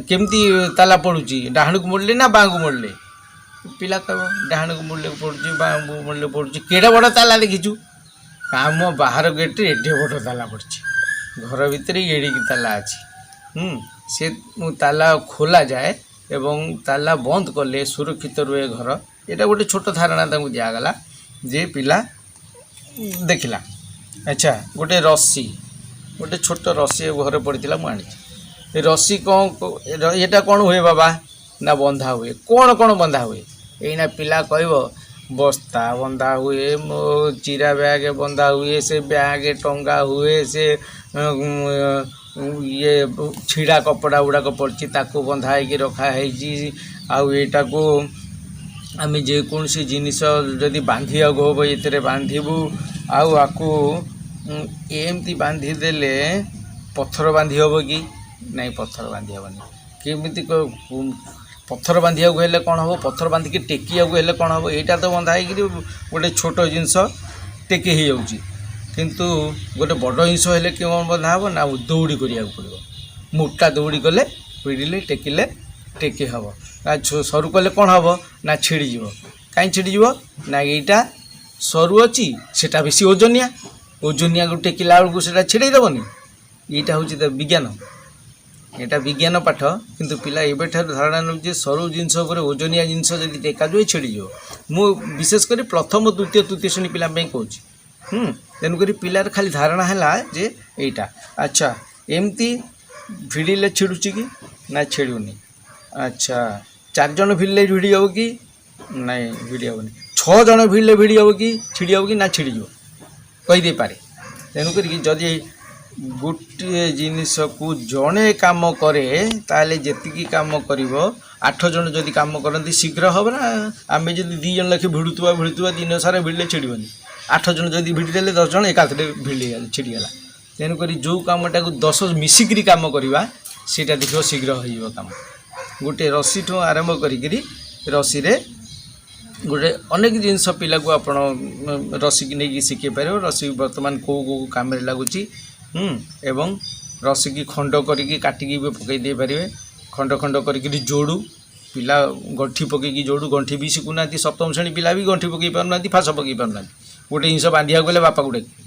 କେମିତି ତାଲା ପଡ଼ୁଛି, ଡାହାଣକୁ ମୋଡ଼ିଲେ ନା ବାଁକୁ ମୋଡ଼ିଲେ? ପିଲା କହିବ ଡାହାଣକୁ ମୋଡ଼ିଲେ ପଡ଼ୁଛି, ବାଁକୁ ମୋଡ଼ିଲେ ପଡ଼ୁଛି। କେଡ଼େ ବଡ଼ ତାଲା ଦେଖିଛୁ? ଆମ ବାହାର ଗେଟ୍ରେ ଏଡ଼େ ବଡ଼ ତାଲା ପଡ଼ିଛି, ଘର ଭିତରେ ଏଡ଼ିକି ତାଲା ଅଛି। ସେ ତାଲା ଖୋଲା ଯାଏ ଏବଂ ତାଲା ବନ୍ଦ କଲେ ସୁରକ୍ଷିତ ରୁହେ ଘର। ଏଇଟା ଗୋଟେ ଛୋଟ ଧାରଣା ତାଙ୍କୁ ଦିଆଗଲା ଯେ ପିଲା ଦେଖିଲା। ଆଚ୍ଛା, ଗୋଟେ ରସି, ଗୋଟେ ଛୋଟ ରସି ଘରେ ପଡ଼ିଥିଲା, ମୁଁ ଆଣିଛି। ଏ ରସି କ'ଣ, ଏଇଟା କ'ଣ ହୁଏ ବାବା? ନା, ବନ୍ଧା ହୁଏ। କ'ଣ କ'ଣ ବନ୍ଧା ହୁଏ? ଏଇନା ପିଲା କହିବ ବସ୍ତା ବନ୍ଧା ହୁଏ, ମୋ ଚିରା ବ୍ୟାଗ୍ ବନ୍ଧା ହୁଏ, ସେ ବ୍ୟାଗ୍ ଟଙ୍ଗା ହୁଏ, ସେ ଇଏ ଛିଡ଼ା କପଡ଼ା ଗୁଡ଼ାକ ପଡ଼ିଛି, ତାକୁ ବନ୍ଧା ହେଇକି ରଖା ହେଇଛି। ଆଉ ଏଇଟାକୁ ଆମେ ଯେକୌଣସି ଜିନିଷ ଯଦି ବାନ୍ଧିବାକୁ ହେବ, ଏଥିରେ ବାନ୍ଧିବୁ। ଆଉ ଆକୁ ଏମିତି ବାନ୍ଧିଦେଲେ ପଥର ବାନ୍ଧି ହେବ କି? ନାଇଁ, ପଥର ବାନ୍ଧି ହେବନି। କେମିତି ପଥର ବାନ୍ଧିବାକୁ ହେଲେ କ'ଣ ହେବ? ପଥର ବାନ୍ଧିକି ଟେକିବାକୁ ହେଲେ କ'ଣ ହେବ? ଏଇଟା ତ ବନ୍ଧା ହେଇକିରି ଗୋଟେ ଛୋଟ ଜିନିଷ ଟେକି ହେଇଯାଉଛି, କିନ୍ତୁ ଗୋଟେ ବଡ଼ ଜିନିଷ ହେଲେ କେଉଁ ବନ୍ଧା ହେବ? ନା, ଦଉଡ଼ି କରିବାକୁ ପଡ଼ିବ। ମୋଟା ଦଉଡ଼ି କଲେ ଭିଡ଼ିଲେ ଟେକିଲେ ଟେକି ହେବ। ଆଉ ସରୁ କଲେ କ'ଣ ହେବ? ନା, ଛିଡ଼ିଯିବ। କାହିଁ ଛିଡ଼ିଯିବ? ନା, ଏଇଟା ସରୁ ଅଛି, ସେଟା ବେଶୀ ଓଜନିଆ। ଓଜନିଆକୁ ଟେକିଲା ବେଳକୁ ସେଇଟା ଛିଡ଼େଇ ଦେବନି? ଏଇଟା ହେଉଛି ତା ବିଜ୍ଞାନ। ଏଇଟା ବିଜ୍ଞାନ ପାଠ, କିନ୍ତୁ ପିଲା ଏବେଠାରୁ ଧାରଣା ନେଉଛି ଯେ ସରୁ ଜିନିଷ ଉପରେ ଓଜନିଆ ଜିନିଷ ଯଦି ଟେକାଯିବ, ଛିଡ଼ିଯିବ। ମୁଁ ବିଶେଷ କରି ପ୍ରଥମ, ଦ୍ୱିତୀୟ, ତୃତୀୟ ଶ୍ରେଣୀ ପିଲାଙ୍କ ପାଇଁ କହୁଛି। ତେଣୁକରି ପିଲାର ଖାଲି ଧାରଣା ହେଲା ଯେ ଏଇଟା। ଆଚ୍ଛା, ଏମିତି ଭିଡ଼ିଲେ ଛିଡ଼ୁଛି କି? ନା, ଛିଡ଼ୁନି। ଆଚ୍ଛା, ଚାରିଜଣ ଭିଡ଼ିଲେ ଭିଡ଼ି ହେବ କି? ନାଇଁ, ଭିଡ଼ି ହେବନି। ଛଅ ଜଣ ଭିଡ଼ିଲେ ଭିଡ଼ି ହେବ କି, ଛିଡ଼ି ହେବ କି? ନା, ଛିଡ଼ିଯିବ କହିଦେଇପାରେ। ତେଣୁ କରିକି ଯଦି ଗୋଟିଏ ଜିନିଷକୁ ଜଣେ କାମ କରେ, ତାହେଲେ ଯେତିକି କାମ କରିବ, ଆଠ ଜଣ ଯଦି କାମ କରନ୍ତି ଶୀଘ୍ର ହେବ ନା? ଆମେ ଯଦି ଦୁଇ ଜଣ ଲେଖେ ଭିଡ଼ୁଥିବା ଭିଡ଼ୁଥିବା ଦିନ ସାରା ଭିଡ଼ିଲେ ଛିଡ଼ିବନି। ଆଠ ଜଣ ଯଦି ଭିଡ଼ିଦେଲେ, 10 ଜଣ ଏକାଥରେ ଭିଡ଼ି ଛିଡ଼ିଗଲା। ତେଣୁକରି ଯେଉଁ କାମଟାକୁ 10 ମିଶିକିରି କାମ କରିବା, ସେଇଟା ଦେଖିବ ଶୀଘ୍ର ହେଇଯିବ କାମ। ଗୋଟେ ରସିଠୁ ଆରମ୍ଭ କରିକିରି ରସିରେ ଗୋଟେ ଅନେକ ଜିନିଷ ପିଲାକୁ ଆପଣ ରସିକି ନେଇକି ଶିଖେଇ ପାରିବ। ରସି ବର୍ତ୍ତମାନ କେଉଁ କେଉଁ କାମରେ ଲାଗୁଛି, ଏବଂ ରସିକି ଖଣ୍ଡ କରିକି କାଟିକି ବି ପକାଇ ଦେଇପାରିବେ। ଖଣ୍ଡ ଖଣ୍ଡ କରିକିରି ଯୋଡ଼ୁ, ପିଲା ଗଣ୍ଠି ପକେଇକି ଯୋଡ଼ୁ। ଗଣ୍ଠି ବି ଶିଖୁନାହାନ୍ତି। ସପ୍ତମ ଶ୍ରେଣୀ ପିଲା ବି ଗଣ୍ଠି ପକାଇ ପାରୁନାହାନ୍ତି, ଫାସ ପକାଇ ପାରୁନାହାନ୍ତି। ଗୋଟେ ଜିନିଷ ବାନ୍ଧିବାକୁ ଗଲେ ବାପାକୁ ଡାକିବେ।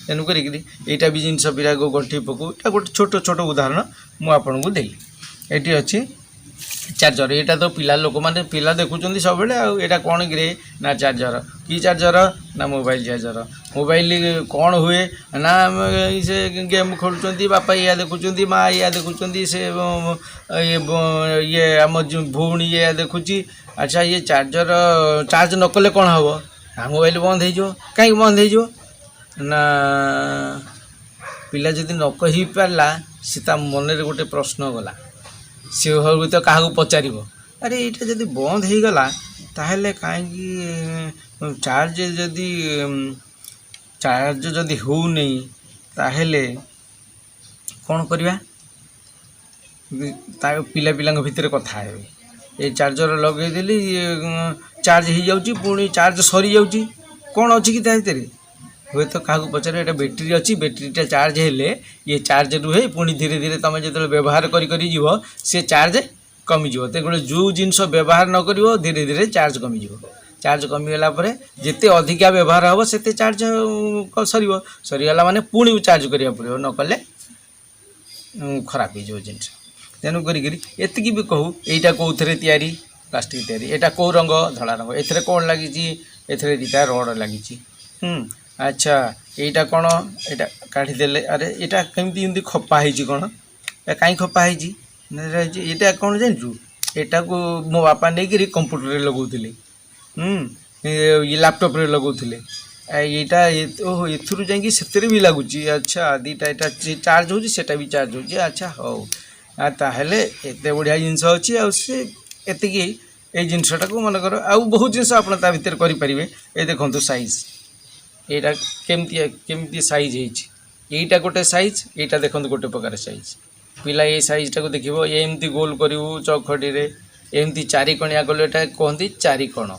ତେଣୁ କରିକିରି ଏଇଟା ବି ଜିନିଷ ପିଲାକୁ ଗଣ୍ଠି ପକାଉ। ଏଇଟା ଗୋଟେ ଛୋଟ ଛୋଟ ଉଦାହରଣ ମୁଁ ଆପଣଙ୍କୁ ଦେଲି। ଏଠି ଅଛି ଚାର୍ଜର। ଏଇଟା ତ ପିଲା ଲୋକମାନେ ପିଲା ଦେଖୁଛନ୍ତି ସବୁବେଳେ। ଆଉ ଏଇଟା କ'ଣ କିରେ? ନା ଚାର୍ଜର। କି ଚାର୍ଜର? ନା ମୋବାଇଲ ଚାର୍ଜର। ମୋବାଇଲ କ'ଣ ହୁଏ? ନା ସେ ଗେମ୍ ଖେଳୁଛନ୍ତି, ବାପା ଇଆ ଦେଖୁଛନ୍ତି, ମା ଇଆ ଦେଖୁଛନ୍ତି, ସେ ଇଏ ଆମ ଯେଉଁ ଭଉଣୀ ଇଆ ଦେଖୁଛି। ଆଚ୍ଛା, ଇଏ ଚାର୍ଜର ଚାର୍ଜ ନ କଲେ କ'ଣ ହେବ? ନା ମୋବାଇଲ ବନ୍ଦ ହେଇଯିବ। କାହିଁକି ବନ୍ଦ ହେଇଯିବ? ନା ପିଲା ଯଦି ନ କହିପାରିଲା, ସେ ତା ମନରେ ଗୋଟେ ପ୍ରଶ୍ନ ଗଲା, ସେ ହୁଏତ କାହାକୁ ପଚାରିବ, ଆରେ ଏଇଟା ଯଦି ବନ୍ଦ ହେଇଗଲା ତାହେଲେ କାହିଁକି ଚାର୍ଜ ଯଦି ହେଉନି ତାହେଲେ କ'ଣ କରିବା? ତା ପିଲା ପିଲାଙ୍କ ଭିତରେ କଥା ହେବେ, ଏ ଚାର୍ଜର ଲଗେଇଦେଲି, ଚାର୍ଜ ହେଇଯାଉଛି, ପୁଣି ଚାର୍ଜ ସରିଯାଉଛି, କ'ଣ ଅଛି କି ତା ଭିତରେ? ହୁଏତ କାହାକୁ ପଚାରିବ, ଏଇଟା ବ୍ୟାଟେରୀ ଅଛି, ବ୍ୟାଟେରୀଟା ଚାର୍ଜ ହେଲେ ଇଏ ଚାର୍ଜ ରୁହେ, ପୁଣି ଧୀରେ ଧୀରେ ତୁମେ ଯେତେବେଳେ ବ୍ୟବହାର କରି କରି ଯିବ, ସେ ଚାର୍ଜ କମିଯିବ। ତେଣୁ ଯେଉଁ ଜିନିଷ ବ୍ୟବହାର ନ କରିବ, ଧୀରେ ଧୀରେ ଚାର୍ଜ କମିଯିବ। ଚାର୍ଜ କମିଗଲା ପରେ ଯେତେ ଅଧିକା ବ୍ୟବହାର ହେବ, ସେତେ ଚାର୍ଜ ସରିବ। ସରିଗଲା ମାନେ ପୁଣି ଚାର୍ଜ କରିବାକୁ ପଡ଼ିବ, ନ କଲେ ଖରାପ ହେଇଯିବ ଜିନିଷ। ତେଣୁ କରିକିରି ଏତିକି ବି କହୁ। ଏଇଟା କେଉଁଥିରେ ତିଆରି? ପ୍ଲାଷ୍ଟିକ୍ ତିଆରି। ଏଇଟା କେଉଁ ରଙ୍ଗ? ଧଳା ରଙ୍ଗ। ଏଥିରେ କ'ଣ ଲାଗିଛି? ଏଥିରେ ଦୁଇଟା ରଡ଼ ଲାଗିଛି। ଆଚ୍ଛା, ଏଇଟା କ'ଣ? ଏଇଟା କାଢ଼ିଦେଲେ, ଆରେ ଏଇଟା କେମିତି ଏମିତି ଖପା ହେଇଛି କ'ଣ? ଏ କାହିଁ ଖପା ହେଇଛି? ନା, ହେଇଛି। ଏଇଟା କ'ଣ ଜାଣିଛୁ? ଏଇଟାକୁ ମୋ ବାପା ନେଇକିରି କମ୍ପ୍ୟୁଟରରେ ଲଗାଉଥିଲେ, ଇଏ ଲ୍ୟାପଟପ୍ରେ ଲଗାଉଥିଲେ। ଏଇଟା ଓହୋ, ଏଥିରୁ ଯାଇକି ସେଥିରେ ବି ଲାଗୁଛି। ଆଚ୍ଛା, ଦୁଇଟା, ଏଇଟା ଚାର୍ଜ ହେଉଛି, ସେଇଟା ବି ଚାର୍ଜ ହେଉଛି। ଆଚ୍ଛା, ହଉ, ତାହେଲେ ଏତେ ବଢ଼ିଆ ଜିନିଷ ଅଛି। ଆଉ ସେ ଏତିକି ଏଇ ଜିନିଷଟାକୁ ମନେକର ଆଉ ବହୁତ ଜିନିଷ ଆପଣ ତା ଭିତରେ କରିପାରିବେ। ଏ ଦେଖନ୍ତୁ ସାଇଜ୍, ଏଇଟା କେମିତି କେମିତି ସାଇଜ୍ ହେଇଛି। ଏଇଟା ଗୋଟେ ସାଇଜ୍, ଏଇଟା ଦେଖନ୍ତୁ ଗୋଟେ ପ୍ରକାର ସାଇଜ୍। ପିଲା ଏଇ ସାଇଜ୍ଟାକୁ ଦେଖିବ। ଏମିତି ଗୋଲ କରିବୁ ଚଖଡ଼ିରେ, ଏମିତି ଚାରିକଣିଆ କଲେ ଏଇଟା କୁହନ୍ତି ଚାରିକୋଣ।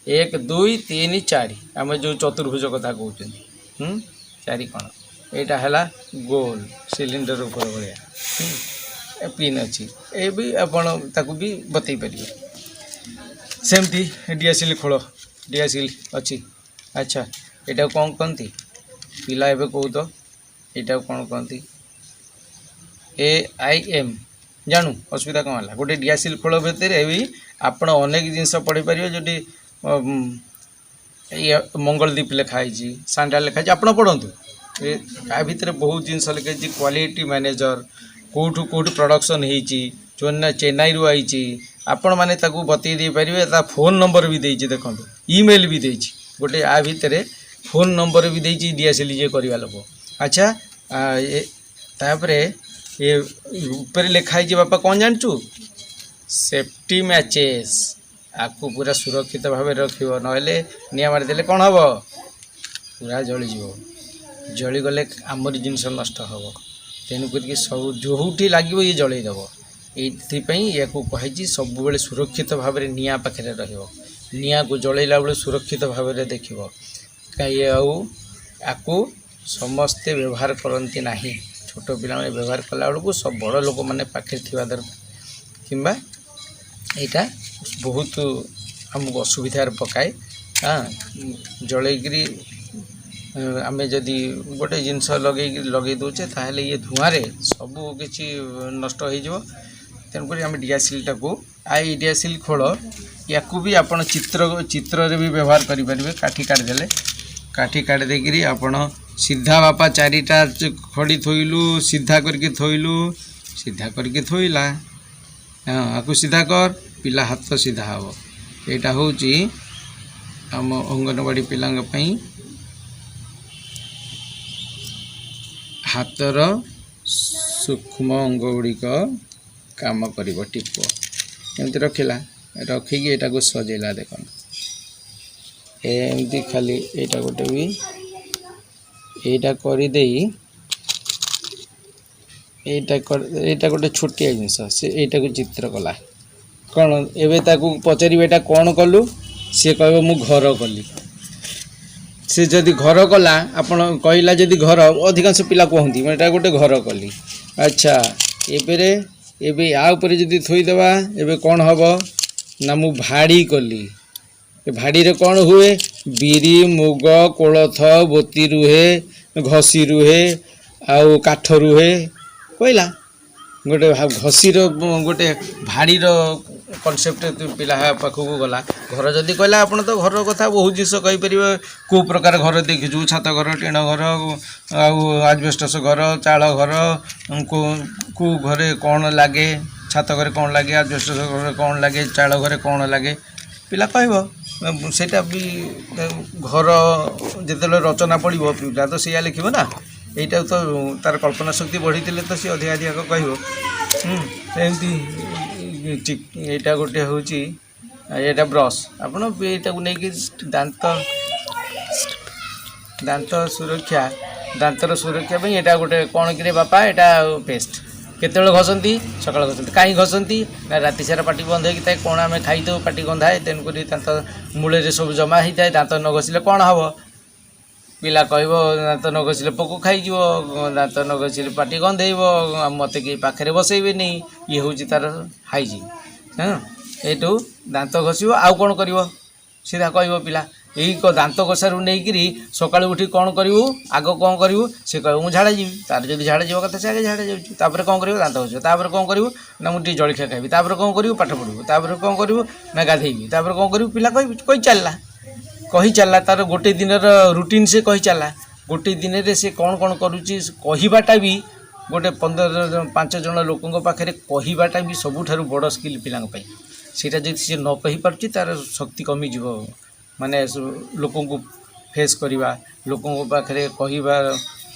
1, 2, 3, 4, ଆମେ ଯେଉଁ ଚତୁର୍ଭୁଜ କଥା କହୁଛନ୍ତି। ଚାରିକୋଣ। ଏଇଟା ହେଲା ଗୋଲ ସିଲିଣ୍ଡର ଉପରେ ଭଳିଆ। ଏ ପିନ୍ ଅଛି, ଏ ବି ଆପଣ ତାକୁ ବି ବତେଇ ପାରିବେ। ସେମିତି ଡିଆସିଲି ଖୋଳ, ଡିଆସିଲି ଅଛି। ଆଚ୍ଛା, ଏଇଟାକୁ କ'ଣ କହନ୍ତି? ପିଲା ଏବେ କହୁ ତ, ଏଇଟାକୁ କ'ଣ କହନ୍ତି? AIM ଜାଣୁ, ଅସୁବିଧା କ'ଣ ହେଲା? ଗୋଟେ ଡିଆସିଲ୍ ଖୋଳ ଭିତରେ ବି ଆପଣ ଅନେକ ଜିନିଷ ପଢ଼ିପାରିବେ। ଯେଉଁଠି ଇଏ ମଙ୍ଗଳଦୀପ ଲେଖା ହେଇଛି, ସାଣ୍ଡାଲ ଲେଖା ହେଇଛି, ଆପଣ ପଢ଼ନ୍ତୁ। ଏ ତା ଭିତରେ ବହୁତ ଜିନିଷ ଲେଖା ହେଇଛି। କ୍ୱାଲିଟି ମ୍ୟାନେଜର, କେଉଁଠୁ କେଉଁଠୁ ପ୍ରଡ଼କ୍ସନ୍ ହେଇଛି, ଚେନ୍ନାଇରୁ ଆଇଛି। ଆପଣମାନେ ତାକୁ ବତେଇ ଦେଇପାରିବେ। ତା ଫୋନ୍ ନମ୍ବର ବି ଦେଇଛି ଦେଖନ୍ତୁ, ଇମେଲ୍ ବି ଦେଇଛି। ଗୋଟେ ଆ ଭିତରେ ଫୋନ୍ ନମ୍ବର ବି ଦେଇଛି ଡିଆସିଲି ଯିଏ କରିବା ଲୋକ। ଆଚ୍ଛା, ଏ ତାପରେ ଏ ଉପରେ ଲେଖା ହେଇଛି ବାପା, କ'ଣ ଜାଣିଛୁ? Safety matches. ଆକୁ ପୁରା ସୁରକ୍ଷିତ ଭାବରେ ରଖିବ, ନହେଲେ ନିଆଁ ମାରିଦେଲେ କ'ଣ ହେବ? ପୁରା ଜଳିଯିବ। ଜଳିଗଲେ ଆମରି ଜିନିଷ ନଷ୍ଟ ହେବ। ତେଣୁ କରିକି ସବୁ ଯେଉଁଠି ଲାଗିବ, ଇଏ ଜଳେଇ ଦେବ। ଏଇଥିପାଇଁ ୟାକୁ କୁହାଯାଇଛି ସବୁବେଳେ ସୁରକ୍ଷିତ ଭାବରେ ନିଆଁ ପାଖରେ ରହିବ। ନିଆଁକୁ ଜଳେଇଲା ବେଳେ ସୁରକ୍ଷିତ ଭାବରେ ଦେଖିବ। କାହିଁ ଆଉ ଆକୁ ସମସ୍ତେ ବ୍ୟବହାର କରନ୍ତି ନାହିଁ। ଛୋଟ ପିଲାମାନେ ବ୍ୟବହାର କଲାବେଳକୁ ସବୁ ବଡ଼ ଲୋକମାନେ ପାଖରେ ଥିବା ଦରକାର, କିମ୍ବା ଏଇଟା ବହୁତ ଆମକୁ ଅସୁବିଧାରେ ପକାଏ। ହଁ, ଜଳେଇକିରି ଆମେ ଯଦି ଗୋଟେ ଜିନିଷ ଲଗେଇକି ଲଗେଇ ଦେଉଛେ, ତାହେଲେ ଇଏ ଧୂଆଁରେ ସବୁ କିଛି ନଷ୍ଟ ହେଇଯିବ। ତେଣୁକରି ଆମେ ଡିଆସିଲଟାକୁ, ଏଇ ଡିଆସିଲ ଖୋଳ, ୟାକୁ ବି ଆପଣ ଚିତ୍ରରେ ବି ବ୍ୟବହାର କରିପାରିବେ। କାଠି କାଟିଦେଲେ, କାଠି କାଟି ଦେଇକିରି ଆପଣ ସିଧା ବାପା ଚାରିଟା ଖଡ଼ି ଥୋଇଲୁ, ସିଧା କରିକି ଥୋଇଲୁ, ସିଧା କରିକି ଥୋଇଲା। ହଁ, ଆକୁ ସିଧା କର, ପିଲା ହାତ ସିଧା ହେବ। ଏଇଟା ହେଉଛି ଆମ ଅଙ୍ଗନବାଡ଼ି ପିଲାଙ୍କ ପାଇଁ ହାତର ସୂକ୍ଷ୍ମ ଅଙ୍ଗ ଗୁଡ଼ିକ କାମ କରିବ। ଟିପ ଏମିତି ରଖିଲା, ରଖିକି ଏଇଟାକୁ ସଜେଇଲା। ଦେଖନ୍ତୁ, ଏମିତି ଖାଲି ଏଇଟା ଗୋଟେ ବି ଏଇଟା କରିଦେଇ ଏଇଟା ଏଇଟା ଗୋଟେ ଛୋଟିଆ ଜିନିଷ, ସେ ଏଇଟାକୁ ଚିତ୍ର କଲା। କ'ଣ ଏବେ ତାକୁ ପଚାରିବେ, ଏଇଟା କ'ଣ କଲୁ? ସିଏ କହିବ ମୁଁ ଘର କଲି। ସେ ଯଦି ଘର କଲା, ଆପଣ କହିଲା ଯଦି ଘର, ଅଧିକାଂଶ ପିଲା କୁହନ୍ତି ମୁଁ ଏଇଟା ଗୋଟେ ଘର କଲି। ଆଚ୍ଛା, ଏବେରେ ଏବେ ୟା ଉପରେ ଯଦି ଥୋଇଦେବା, ଏବେ କ'ଣ ହେବ ନା ମୁଁ ଭାଡ଼ି କଲି। ଏ ଭାଡ଼ିରେ କ'ଣ ହୁଏ? ବିରି, ମୁଗ, କୋଳଥ, ବୋତି ରୁହେ, ଘଷି ରୁହେ ଆଉ କାଠ ରୁହେ। କହିଲା ଗୋଟେ ଘଷିର ଗୋଟେ ଭାଡ଼ିର କନସେପ୍ଟ ପିଲା ପାଖକୁ ଗଲା। ଘର ଯଦି କହିଲା, ଆପଣ ତ ଘର କଥା ବହୁତ ଜିନିଷ କହିପାରିବେ। କେଉଁ ପ୍ରକାର ଘର ଦେଖିଛୁ? ଛାତ ଘର, ଟିଣ ଘର, ଆଉ ଆଜବେଷ୍ଟସ୍ ଘର, ଚାଳ ଘର। କେଉଁ କେଉଁ ଘରେ କ'ଣ ଲାଗେ? ଛାତ ଘରେ କ'ଣ ଲାଗେ? ଆଜବେଷ୍ଟସ୍ ଘରେ କ'ଣ ଲାଗେ? ଚାଳ ଘରେ କ'ଣ ଲାଗେ? ପିଲା କହିବ। ସେଇଟା ବି ଘର ଯେତେବେଳେ ରଚନା ପଡ଼ିବ, ପିଲା ତ ସେଇଆ ଲେଖିବ ନା। ଏଇଟା ତ ତାର କଳ୍ପନା ଶକ୍ତି ବଢ଼ିଥିଲେ ତ ସିଏ ଅଧିକା ଅଧିକା କହିବ। ଏମିତି ଏଇଟା ଗୋଟେ ହେଉଛି, ଏଇଟା ବ୍ରସ୍। ଆପଣ ଏଇଟାକୁ ନେଇକି ଦାନ୍ତ ସୁରକ୍ଷା, ଦାନ୍ତର ସୁରକ୍ଷା ପାଇଁ ଏଇଟା ଗୋଟେ କ'ଣ କିରେ ବାପା? ଏଇଟା ପେଷ୍ଟ। କେତେବେଳେ ଘଷନ୍ତି? ସକାଳେ ଘଷନ୍ତି। କାହିଁ ଘଷନ୍ତି ନା ରାତି ସାରା ପାଟି ବନ୍ଦ ହେଇକି ଥାଏ, କ'ଣ ଆମେ ଖାଇଥାଉ, ପାଟି ଗନ୍ଧାଏ, ତେଣୁକରି ଦାନ୍ତ ମୂଳରେ ସବୁ ଜମା ହେଇଥାଏ। ଦାନ୍ତ ନ ଘଷିଲେ କ'ଣ ହେବ? ପିଲା କହିବ ଦାନ୍ତ ନ ଘଷିଲେ ପୋକ ଖାଇଯିବ, ଦାନ୍ତ ନ ଘଷିଲେ ପାଟି ଗନ୍ଧେଇବ, ମୋତେ କେହି ପାଖରେ ବସେଇବେନି। ଇଏ ହେଉଛି ତା'ର ହାଇଜିନ୍। ହଁ, ଏଇଠୁ ଦାନ୍ତ ଘଷିବ, ଆଉ କ'ଣ କରିବ ସିଧା କହିବ ପିଲା। ଏଇ ଦାନ୍ତ ଘଷାରୁ ନେଇକିରି ସକାଳୁ ଉଠି କ'ଣ କରିବୁ, ଆଗ କ'ଣ କରିବୁ? ସେ କହିବ ମୁଁ ଝାଡ଼ା ଯିବି। ତାର ଯଦି ଝାଡ଼ା ଯିବା କଥା, ସେ ଆଗେ ଝାଡ଼ା ଯାଉଛି। ତାପରେ କ'ଣ କରିବ? ଦାନ୍ତ ଘଷିବ। ତାପରେ କ'ଣ କରିବୁ ନା ମୁଁ ଟିକେ ଜଳଖିଆ ଖାଇବି। ତାପରେ କ'ଣ କରିବୁ? ପାଠ ପଢ଼ିବୁ। ତାପରେ କ'ଣ କରିବୁ ନା ଗାଧେଇବି। ତାପରେ କ'ଣ କରିବୁ? ପିଲା କହି କହି ଚାଲିଲା, କହି ଚାଲିଲା। ତାର ଗୋଟେ ଦିନର ରୁଟିନ୍ ସେ କହି ଚାଲିଲା। ଗୋଟେ ଦିନରେ ସେ କ'ଣ କ'ଣ କରୁଛି କହିବାଟା ବି ଗୋଟେ 15 5 ଜଣ ଲୋକଙ୍କ ପାଖରେ କହିବାଟା ବି ସବୁଠାରୁ ବଡ଼ ସ୍କିଲ୍ ପିଲାଙ୍କ ପାଇଁ। ସେଇଟା ଯଦି ସେ ନ କହିପାରୁଛି, ତାର ଶକ୍ତି କମିଯିବ। ମାନେ ଲୋକଙ୍କୁ ଫେସ୍ କରିବା, ଲୋକଙ୍କ ପାଖରେ କହିବା,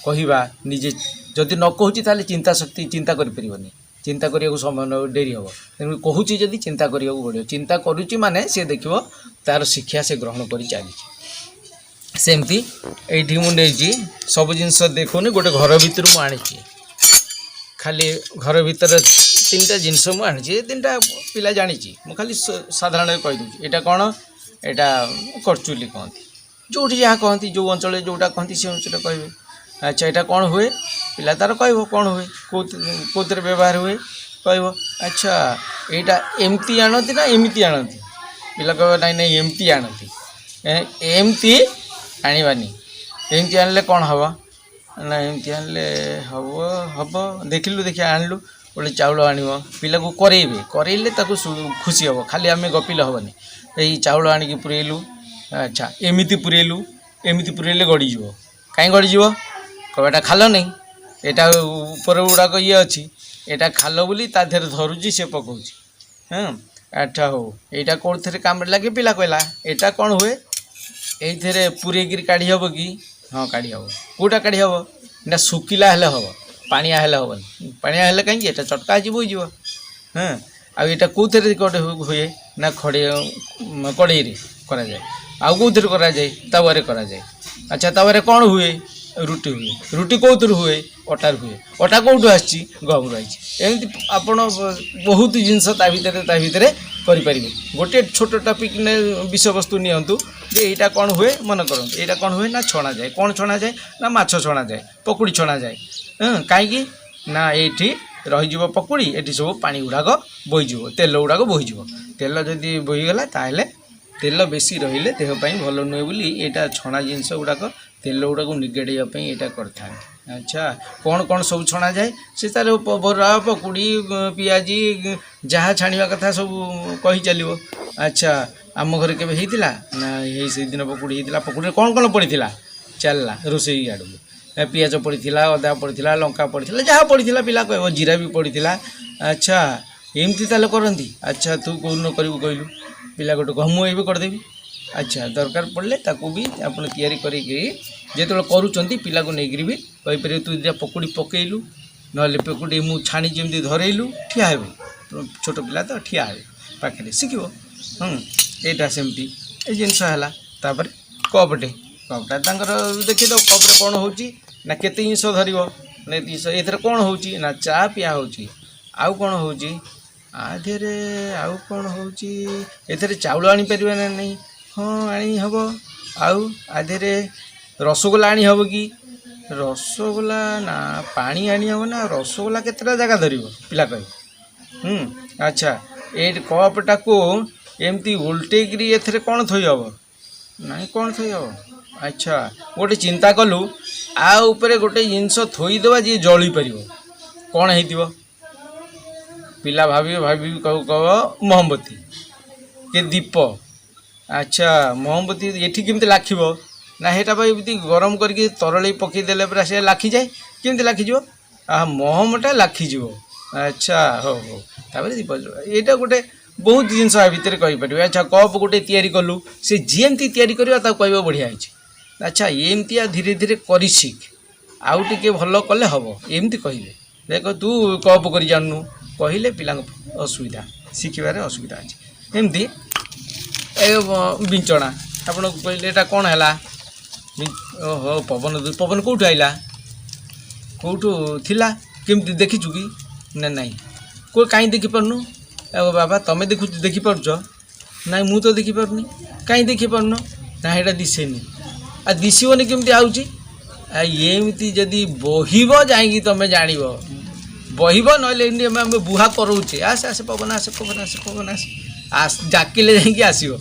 କହିବା ନିଜେ ଯଦି ନ କହୁଛି, ତାହେଲେ ଚିନ୍ତା ଶକ୍ତି, ଚିନ୍ତା କରିପାରିବନି। ଚିନ୍ତା କରିବାକୁ ସମୟ ଡେରି ହେବ। ତେଣୁ କହୁଛି ଯଦି, ଚିନ୍ତା କରିବାକୁ ପଡ଼ିବ। ଚିନ୍ତା କରୁଛି ମାନେ ସେ ଦେଖିବ ତାର ଶିକ୍ଷା ସେ ଗ୍ରହଣ କରି ଚାଲିଛି। ସେମିତି ଏଇଠି ମୁଁ ନେଇଛି ସବୁ ଜିନିଷ ଦେଖୁନି, ଗୋଟେ ଘର ଭିତରୁ ମୁଁ ଆଣିଛି। ଖାଲି ଘର ଭିତରେ ତିନିଟା ଜିନିଷ ମୁଁ ଆଣିଛି। ଏ ତିନିଟା ପିଲା ଜାଣିଛି, ମୁଁ ଖାଲି ସାଧାରଣରେ କହିଦେଉଛି। ଏଇଟା କ'ଣ? ଏଇଟା କରଚୁଲି କହନ୍ତି। ଯେଉଁଠି ଯାହା କହନ୍ତି, ଯେଉଁ ଅଞ୍ଚଳରେ ଯେଉଁଟା କହନ୍ତି, ସେ ଅଞ୍ଚଳରେ କହିବେ। ଆଚ୍ଛା, ଏଇଟା କ'ଣ ହୁଏ? ପିଲା ତାର କହିବ କ'ଣ ହୁଏ, କେଉଁଥିରେ ବ୍ୟବହାର ହୁଏ କହିବ। ଆଚ୍ଛା, ଏଇଟା ଏମିତି ଆଣନ୍ତି ନା ଏମିତି ଆଣନ୍ତି? ପିଲା କହିବ ନାଇଁ ନାଇଁ, ଏମିତି ଆଣନ୍ତି। ଏମିତି ଆଣିବାନି। ଏମିତି ଆଣିଲେ କ'ଣ ହେବ ନା ଏମିତି ଆଣିଲେ ହେବ ହେବ ଦେଖିଲୁ, ଦେଖିଆ ଆଣିଲୁ ଗୋଟେ ଚାଉଳ ଆଣିବ, ପିଲାକୁ କରେଇବେ। କରେଇଲେ ତାକୁ ଖୁସି ହେବ। ଖାଲି ଆମେ ଗପିଲେ ହେବନି। ଏଇ ଚାଉଳ ଆଣିକି ପୁରେଇଲୁ। ଆଚ୍ଛା, ଏମିତି ପୁରେଇଲୁ, ଏମିତି ପୁରେଇଲେ ଗଡ଼ିଯିବ। କାହିଁ ଗଡ଼ିଯିବ? କହିବ ଏଇଟା ଖାଲ ନାହିଁ, ଏଇଟା ଉପର ଗୁଡ଼ାକ ଇଏ ଅଛି, ଏଇଟା ଖାଲ ବୋଲି ତା ଦେହରେ ଧରୁଛି, ସେ ପକାଉଛି। ହଁ, ଆଚ୍ଛା ହଉ, ଏଇଟା କେଉଁଥିରେ କାମରେ ଲାଗେ? ପିଲା କହିଲା ଏଇଟା କ'ଣ ହୁଏ? ଏଇଥିରେ ପୁରେଇକିରି କାଢ଼ି ହେବ କି? ହଁ, କାଢ଼ି ହେବ। କେଉଁଟା କାଢ଼ି ହେବ ନା ଶୁଖିଲା ହେଲେ ହେବ, ପାଣିଆ ହେଲେ ହେବନି। ପାଣିଆ ହେଲେ କାହିଁକି ଏଇଟା ଚଟକା ହେଇଯିବ, ହୋଇଯିବ। ହଁ, ଆଉ ଏଇଟା କେଉଁଥିରେ ଗୋଟେ ହୁଏ ନା ଖଡ଼ି କଡ଼େଇରେ କରାଯାଏ। ଆଉ କେଉଁଥିରେ କରାଯାଏ? ତାୱାରେ କରାଯାଏ। ଆଚ୍ଛା, ତାୱାରେ କ'ଣ ହୁଏ? ରୁଟି ହୁଏ। ରୁଟି କେଉଁଥିରୁ ହୁଏ? ଅଟାରୁ ହୁଏ। ଅଟା କେଉଁଠୁ ଆସିଛି? ଗହମରୁ ଆସିଛି। ଏମିତି ଆପଣ ବହୁତ ଜିନିଷ ତା ଭିତରେ କରିପାରିବେ। ଗୋଟିଏ ଛୋଟ ଟପିକ୍ ବିଷୟବସ୍ତୁ ନିଅନ୍ତୁ ଯେ ଏଇଟା କ'ଣ ହୁଏ। ମନେ କରନ୍ତୁ ଏଇଟା କ'ଣ ହୁଏ ନା ଛଣାଯାଏ। କ'ଣ ଛଣାଯାଏ ନା ମାଛ ଛଣାଯାଏ, ପକୁଡ଼ି ଛଣାଯାଏ। ହଁ, କାହିଁକି ନା ଏଇଠି ରହିଯିବ ପକୁଡ଼ି, ଏଠି ସବୁ ପାଣି ଗୁଡ଼ାକ ବୋହିଯିବ, ତେଲ ଗୁଡ଼ାକ ବୋହିଯିବ। ତେଲ ଯଦି ବୋହିଗଲା, ତାହେଲେ ତେଲ ବେଶୀ ରହିଲେ ଦେହ ପାଇଁ ଭଲ ନୁହେଁ ବୋଲି ଏଇଟା ଛଣା ଜିନିଷ ଗୁଡ଼ାକ ତେଲ ଗୁଡ଼ାକୁ ନିଗେଡ଼େଇବା ପାଇଁ ଏଇଟା କରିଥାନ୍ତି। ଆଚ୍ଛା, କ'ଣ କ'ଣ ସବୁ ଛଣାଯାଏ? ସେ ତାର ବରା, ପକୁଡ଼ି, ପିଆଜି, ଯାହା ଛାଣିବା କଥା ସବୁ କହି ଚାଲିବ। ଆଚ୍ଛା, ଆମ ଘରେ କେବେ ହେଇଥିଲା ନା ଏଇ ସେଇଦିନ ପକୁଡ଼ି ହେଇଥିଲା। ପକୁଡ଼ିରେ କ'ଣ କ'ଣ ପଡ଼ିଥିଲା? ଚାଲିଲା ରୋଷେଇ ଆଡ଼କୁ। ପିଆଜ ପଡ଼ିଥିଲା, ଅଦା ପଡ଼ିଥିଲା, ଲଙ୍କା ପଡ଼ିଥିଲା, ଯାହା ପଡ଼ିଥିଲା ପିଲା କହିବ। ଜିରା ବି ପଡ଼ିଥିଲା। ଆଚ୍ଛା, ଏମିତି ତାହେଲେ କରନ୍ତି। ଆଚ୍ଛା, ତୁ କେଉଁଦିନ କରିବୁ କହିଲୁ? ପିଲା ଗୋଟେ କହ ମୁଁ ଏବେ କରିଦେବି। ଆଚ୍ଛା, ଦରକାର ପଡ଼ିଲେ ତାକୁ ବି ଆପଣ ତିଆରି କରିକିରି ଯେତେବେଳେ କରୁଛନ୍ତି, ପିଲାକୁ ନେଇକିରି ବି କହିପାରିବେ, ତୁ ଦୁଇଟା ପକୁଡ଼ି ପକେଇଲୁ, ନହେଲେ ପକୁଡ଼ି ମୁଁ ଛାଣି ଯେମିତି ଧରେଇଲୁ, ଠିଆ ହେବେ। ଛୋଟ ପିଲା ତ ଠିଆ ହେବେ ପାଖରେ, ଶିଖିବ। ଏଇଟା ସେମିତି ଏଇ ଜିନିଷ ହେଲା। ତାପରେ କପ୍ଟେ, କପ୍ଟା ତାଙ୍କର ଦେଖିଦେବ। କପ୍ରେ କ'ଣ ହେଉଛି ନା କେତେ ଜିନିଷ ଧରିବ ନା ଜିନିଷ। ଏଥିରେ କ'ଣ ହେଉଛି ନା ଚା ପିଆ ହେଉଛି। ଆଉ କ'ଣ ହେଉଛି ଆ ଦେହରେ? ଆଉ କ'ଣ ହେଉଛି? ଏଥିରେ ଚାଉଳ ଆଣିପାରିବେ ନା ନାହିଁ? ହଁ, ଆଣି ହେବ। ଆଉ ଆ ଦେହରେ ରସଗୋଲା ଆଣି ହେବ କି? ରସଗୋଲା ନା, ପାଣି ଆଣି ହେବ ନା, ରସଗୋଲା କେତେଟା ଜାଗା ଧରିବ? ପିଲା କହିବ। ଆଚ୍ଛା, ଏଇ କପ୍ଟାକୁ ଏମିତି ଓଲଟେଇକିରି ଏଥିରେ କ'ଣ ଥୋଇ ହେବ? ନାଇଁ, କ'ଣ ଥୋଇ ହେବ? ଆଚ୍ଛା, ଗୋଟେ ଚିନ୍ତା କଲୁ, ଆ ଉପରେ ଗୋଟେ ଜିନିଷ ଥୋଇଦେବା ଯିଏ ଜଳିପାରିବ, କ'ଣ ହେଇଥିବ? ପିଲା ଭାବିବ, ଭାବିବି କହିବ ମହମବତୀ କି ଦୀପ। ଆଚ୍ଛା, ମହମବତୀ ଏଠି କେମିତି ଲାଖିବ? ନା, ସେଇଟା ବା ଏମିତି ଗରମ କରିକି ତରଳେଇ ପକେଇଦେଲେ ପୁରା ସେ ଲାଖିଯାଏ। କେମିତି ଲାଖିଯିବ? ମହମଟା ଲାଖିଯିବ। ଆଚ୍ଛା, ହଉ ହଉ, ତାପରେ ଦୀପ। ଏଇଟା ଗୋଟେ ବହୁତ ଜିନିଷ ଆ ଭିତରେ କହିପାରିବେ। ଆଚ୍ଛା, କପ୍ ଗୋଟେ ତିଆରି କଲୁ, ସେ ଯେମିତି ତିଆରି କରିବ ତାକୁ କହିବ ବଢ଼ିଆ ହେଇଛି। ଆଚ୍ଛା, ଏମିତିଆ ଧୀରେ ଧୀରେ କରି ଶିଖ, ଆଉ ଟିକେ ଭଲ କଲେ ହେବ, ଏମିତି କହିବେ। ଦେଖ, ତୁ କପ୍ କରି ଜାଣୁନୁ କହିଲେ ପିଲାଙ୍କ ଅସୁବିଧା, ଶିଖିବାରେ ଅସୁବିଧା ଅଛି। ଏମିତି ଏ ବିଞ୍ଚଣା ଆପଣ କହିଲେ, ଏଇଟା କ'ଣ ହେଲା? ଓହୋ, ପବନ। ପବନ କେଉଁଠୁ ଆଇଲା? କେଉଁଠୁ ଥିଲା? କେମିତି ଦେଖିଛୁ କି ନା ନାଇଁ? କେଉଁ କାହିଁ ଦେଖିପାରୁନୁ? ଆଉ ବାବା, ତମେ ଦେଖୁଛ, ଦେଖିପାରୁଛ? ନାଇଁ, ମୁଁ ତ ଦେଖିପାରୁନି। କାହିଁ ଦେଖିପାରୁନ? ନା, ସେଇଟା ଦିଶେନି। ଆଉ ଦିଶିବନି, କେମିତି ଆଉଛି? ଆଉ ଏମିତି ଯଦି ବହିବ ଯାଇକି ତୁମେ ଜାଣିବ, ବହିବ, ନହେଲେ ଏମିତି ଆମେ ବୁହା କରଉଛେ, ଆସେ ଆସେ ପବନ ଆସେ, ପବନ ଆସେ, ପବନ ଆସେ, ଆସ, ଡାକିଲେ ଯାଇକି ଆସିବ।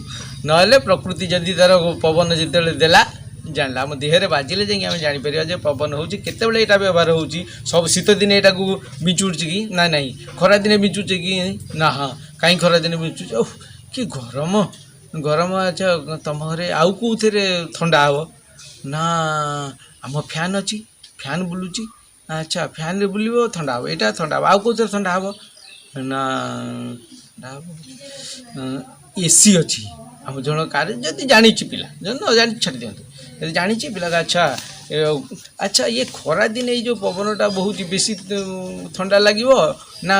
ନହେଲେ ପ୍ରକୃତି ଯଦି ତାର ପବନ ଯେତେବେଳେ ଦେଲା ଜାଣିଲା, ଆମ ଦେହରେ ବାଜିଲେ ଯାଇକି ଆମେ ଜାଣିପାରିବା ଯେ ପବନ ହେଉଛି। କେତେବେଳେ ଏଇଟା ବ୍ୟବହାର ହେଉଛି? ସବୁ ଶୀତ ଦିନେ ଏଇଟାକୁ ବିଞ୍ଚୁଛି କି ନା ନାହିଁ? ଖରାଦିନେ ବିଞ୍ଚୁଛି କି ନା? ହଁ, କାହିଁ ଖରାଦିନେ ବିଞ୍ଚୁଛି? ଓଃ, କି ଗରମ ଗରମ। ଆଚ୍ଛା, ତୁମ ଘରେ ଆଉ କେଉଁଥିରେ ଥଣ୍ଡା ହେବ? ନା, ଆମ ଫ୍ୟାନ୍ ଅଛି, ଫ୍ୟାନ୍ ବୁଲୁଛି। ଆଚ୍ଛା, ଫ୍ୟାନ୍ରେ ବୁଲିବ, ଥଣ୍ଡା ହେବ, ଏଇଟା ଥଣ୍ଡା ହେବ। ଆଉ କେଉଁଥିରେ ଥଣ୍ଡା ହେବ? ନା, ଥଣ୍ଡା ହେବ, ଏସି ଅଛି ଆମ ଜଣ କାରେ। ଯଦି ଜାଣିଛି ପିଲା, ଯଦି ନ ଜାଣିଛି ଛାଡ଼ି ଦିଅନ୍ତୁ। ଯଦି ଜାଣିଛି ପିଲା, ଆଚ୍ଛା ଆଚ୍ଛା, ଇଏ ଖରାଦିନେ ଏଇ ଯେଉଁ ପବନଟା ବହୁତ ବେଶୀ ଥଣ୍ଡା ଲାଗିବ ନା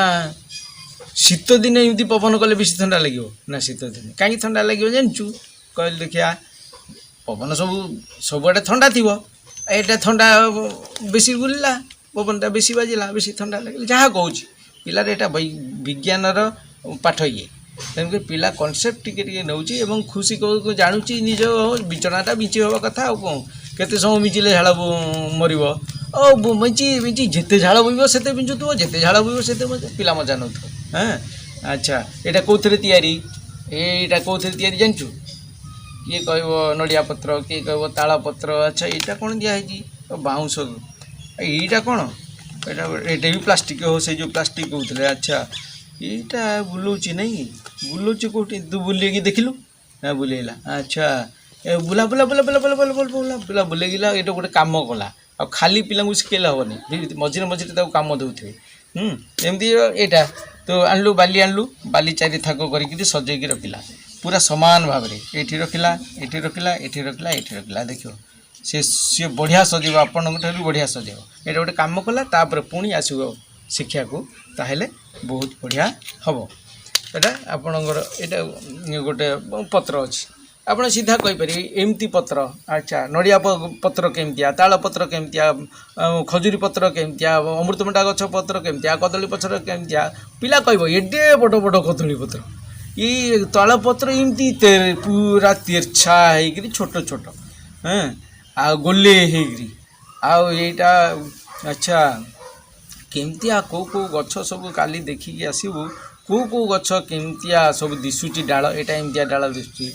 ଶୀତ ଦିନେ ଏମିତି ପବନ କଲେ ବେଶୀ ଥଣ୍ଡା ଲାଗିବ? ନା, ଶୀତ ଦିନେ। କାହିଁକି ଥଣ୍ଡା ଲାଗିବ ଜାଣିଛୁ? କହିଲେ ଦେଖିବା। ପବନ ସବୁ ସବୁଆଡ଼େ ଥଣ୍ଡା ଥିବ, ଏଇଟା ଥଣ୍ଡା ବେଶୀ ବୁଲିଲା, ପବନଟା ବେଶୀ ବାଜିଲା, ବେଶୀ ଥଣ୍ଡା ଲାଗିଲା। ଯାହା କହୁଛି ପିଲାର ଏଇଟା ବିଜ୍ଞାନର ପାଠ ଇଏ। ତେଣୁକରି ପିଲା କନସେପ୍ଟ ଟିକେ ଟିକେ ନେଉଛି ଏବଂ ଖୁସି ଜାଣୁଛି ନିଜ ବିଞ୍ଚଣାଟା ବିଞ୍ଚି ହେବା କଥା। ଆଉ କ'ଣ, କେତେ ସମୟ ବିଞ୍ଚିଲେ ଝାଳ ମରିବ? ଆଉ ବିଞ୍ଚି ବିଞ୍ଚି ଯେତେ ଝାଳ ବୋହିବ ସେତେ ବିଞ୍ଚୁଥିବ, ଯେତେ ଝାଳ ବୋହିବ ସେତେ ପିଲା ମଜା ନେଉଥିବ। ହଁ, ଆଚ୍ଛା, ଏଇଟା କେଉଁଥିରେ ତିଆରି? ଏଇଟା କେଉଁଥିରେ ତିଆରି ଜାଣିଛୁ? କିଏ କହିବ ନଡ଼ିଆ ପତ୍ର, କିଏ କହିବ ତାଳ ପତ୍ର। ଆଚ୍ଛା, ଏଇଟା କ'ଣ ଦିଆହେଇଛି? ବାଉଁଶ। ଏଇଟା କ'ଣ? ଏଇଟା ବି ପ୍ଲାଷ୍ଟିକ୍। ହଉ, ସେଇ ଯେଉଁ ପ୍ଲାଷ୍ଟିକ୍ କହୁଥିଲେ। ଆଚ୍ଛା, ଏଇଟା ବୁଲଉଛି ନାଇଁ? ବୁଲଉଛି କେଉଁଠି? ତୁ ବୁଲେଇକି ଦେଖିଲୁ ନା? ବୁଲେଇଲା। ଆଚ୍ଛା, ଏ ବୁଲା ବୁଲା ବୁଲା ବୁଲା ବୁଲା ବୁଲା ବୁଲା ବୁଲା ବୁଲା ବୁଲେଇଲା। ଏଇଟା ଗୋଟେ କାମ କଲା। ଆଉ ଖାଲି ପିଲାଙ୍କୁ ଶିଖେଇଲେ ହେବନି, ମଝିରେ ମଝିରେ ତାକୁ କାମ ଦେଉଥିବେ। ଏମିତି ଏଇଟା ତ ଆଣିଲୁ, ବାଲି ଆଣିଲୁ, ବାଲି ଚାରି ଥାକ କରିକିରି ସଜେଇକି ରଖିଲା ପୁରା ସମାନ ଭାବରେ। ଏଇଠି ରଖିଲା, ଏଇଠି ରଖିଲା, ଏଇଠି ରଖିଲା, ଏଇଠି ରଖିଲା। ଦେଖିବ, ସେ ସିଏ ବଢ଼ିଆ ସଜେଇବ, ଆପଣଙ୍କ ଠାରୁ ବଢ଼ିଆ ସଜେଇବ। ଏଇଟା ଗୋଟେ କାମ କଲା। ତାପରେ ପୁଣି ଆସିବ ଶିଖିବାକୁ, ତାହେଲେ ବହୁତ ବଢ଼ିଆ ହେବ। ଏଇଟା ଆପଣଙ୍କର ଏଇଟା ଗୋଟେ ପତ୍ର ଅଛି, ଆପଣ ସିଧା କହିପାରିବେ ଏମିତି ପତ୍ର। ଆଚ୍ଛା, ନଡ଼ିଆ ପତ୍ର କେମିତିଆ, ତାଳ ପତ୍ର କେମିତିଆ, ଖଜୁରୀ ପତ୍ର କେମିତିଆ, ଅମୃତଭଣ୍ଡା ଗଛ ପତ୍ର କେମିତିଆ, କଦଳୀ ପତ୍ର କେମିତିଆ? ପିଲା କହିବ ଏଡ଼େ ବଡ଼ ବଡ଼ କଦଳୀ ପତ୍ର, ଏଇ ତାଳ ପତ୍ର ଏମିତି ପୁରା ତେର୍ଛା ହେଇକିରି ଛୋଟ ଛୋଟ, ହଁ, ଆଉ ଗୋଲେଇ ହେଇକିରି। ଆଉ ଏଇଟା ଆଚ୍ଛା, କେମିତିଆ, କେଉଁ କେଉଁ ଗଛ ସବୁ କାଲି ଦେଖିକି ଆସିବୁ, କେଉଁ କେଉଁ ଗଛ କେମିତିଆ ସବୁ ଦିଶୁଛି ଡାଳ। ଏଇଟା ଏମିତିଆ ଡାଳ ଦିଶୁଛି,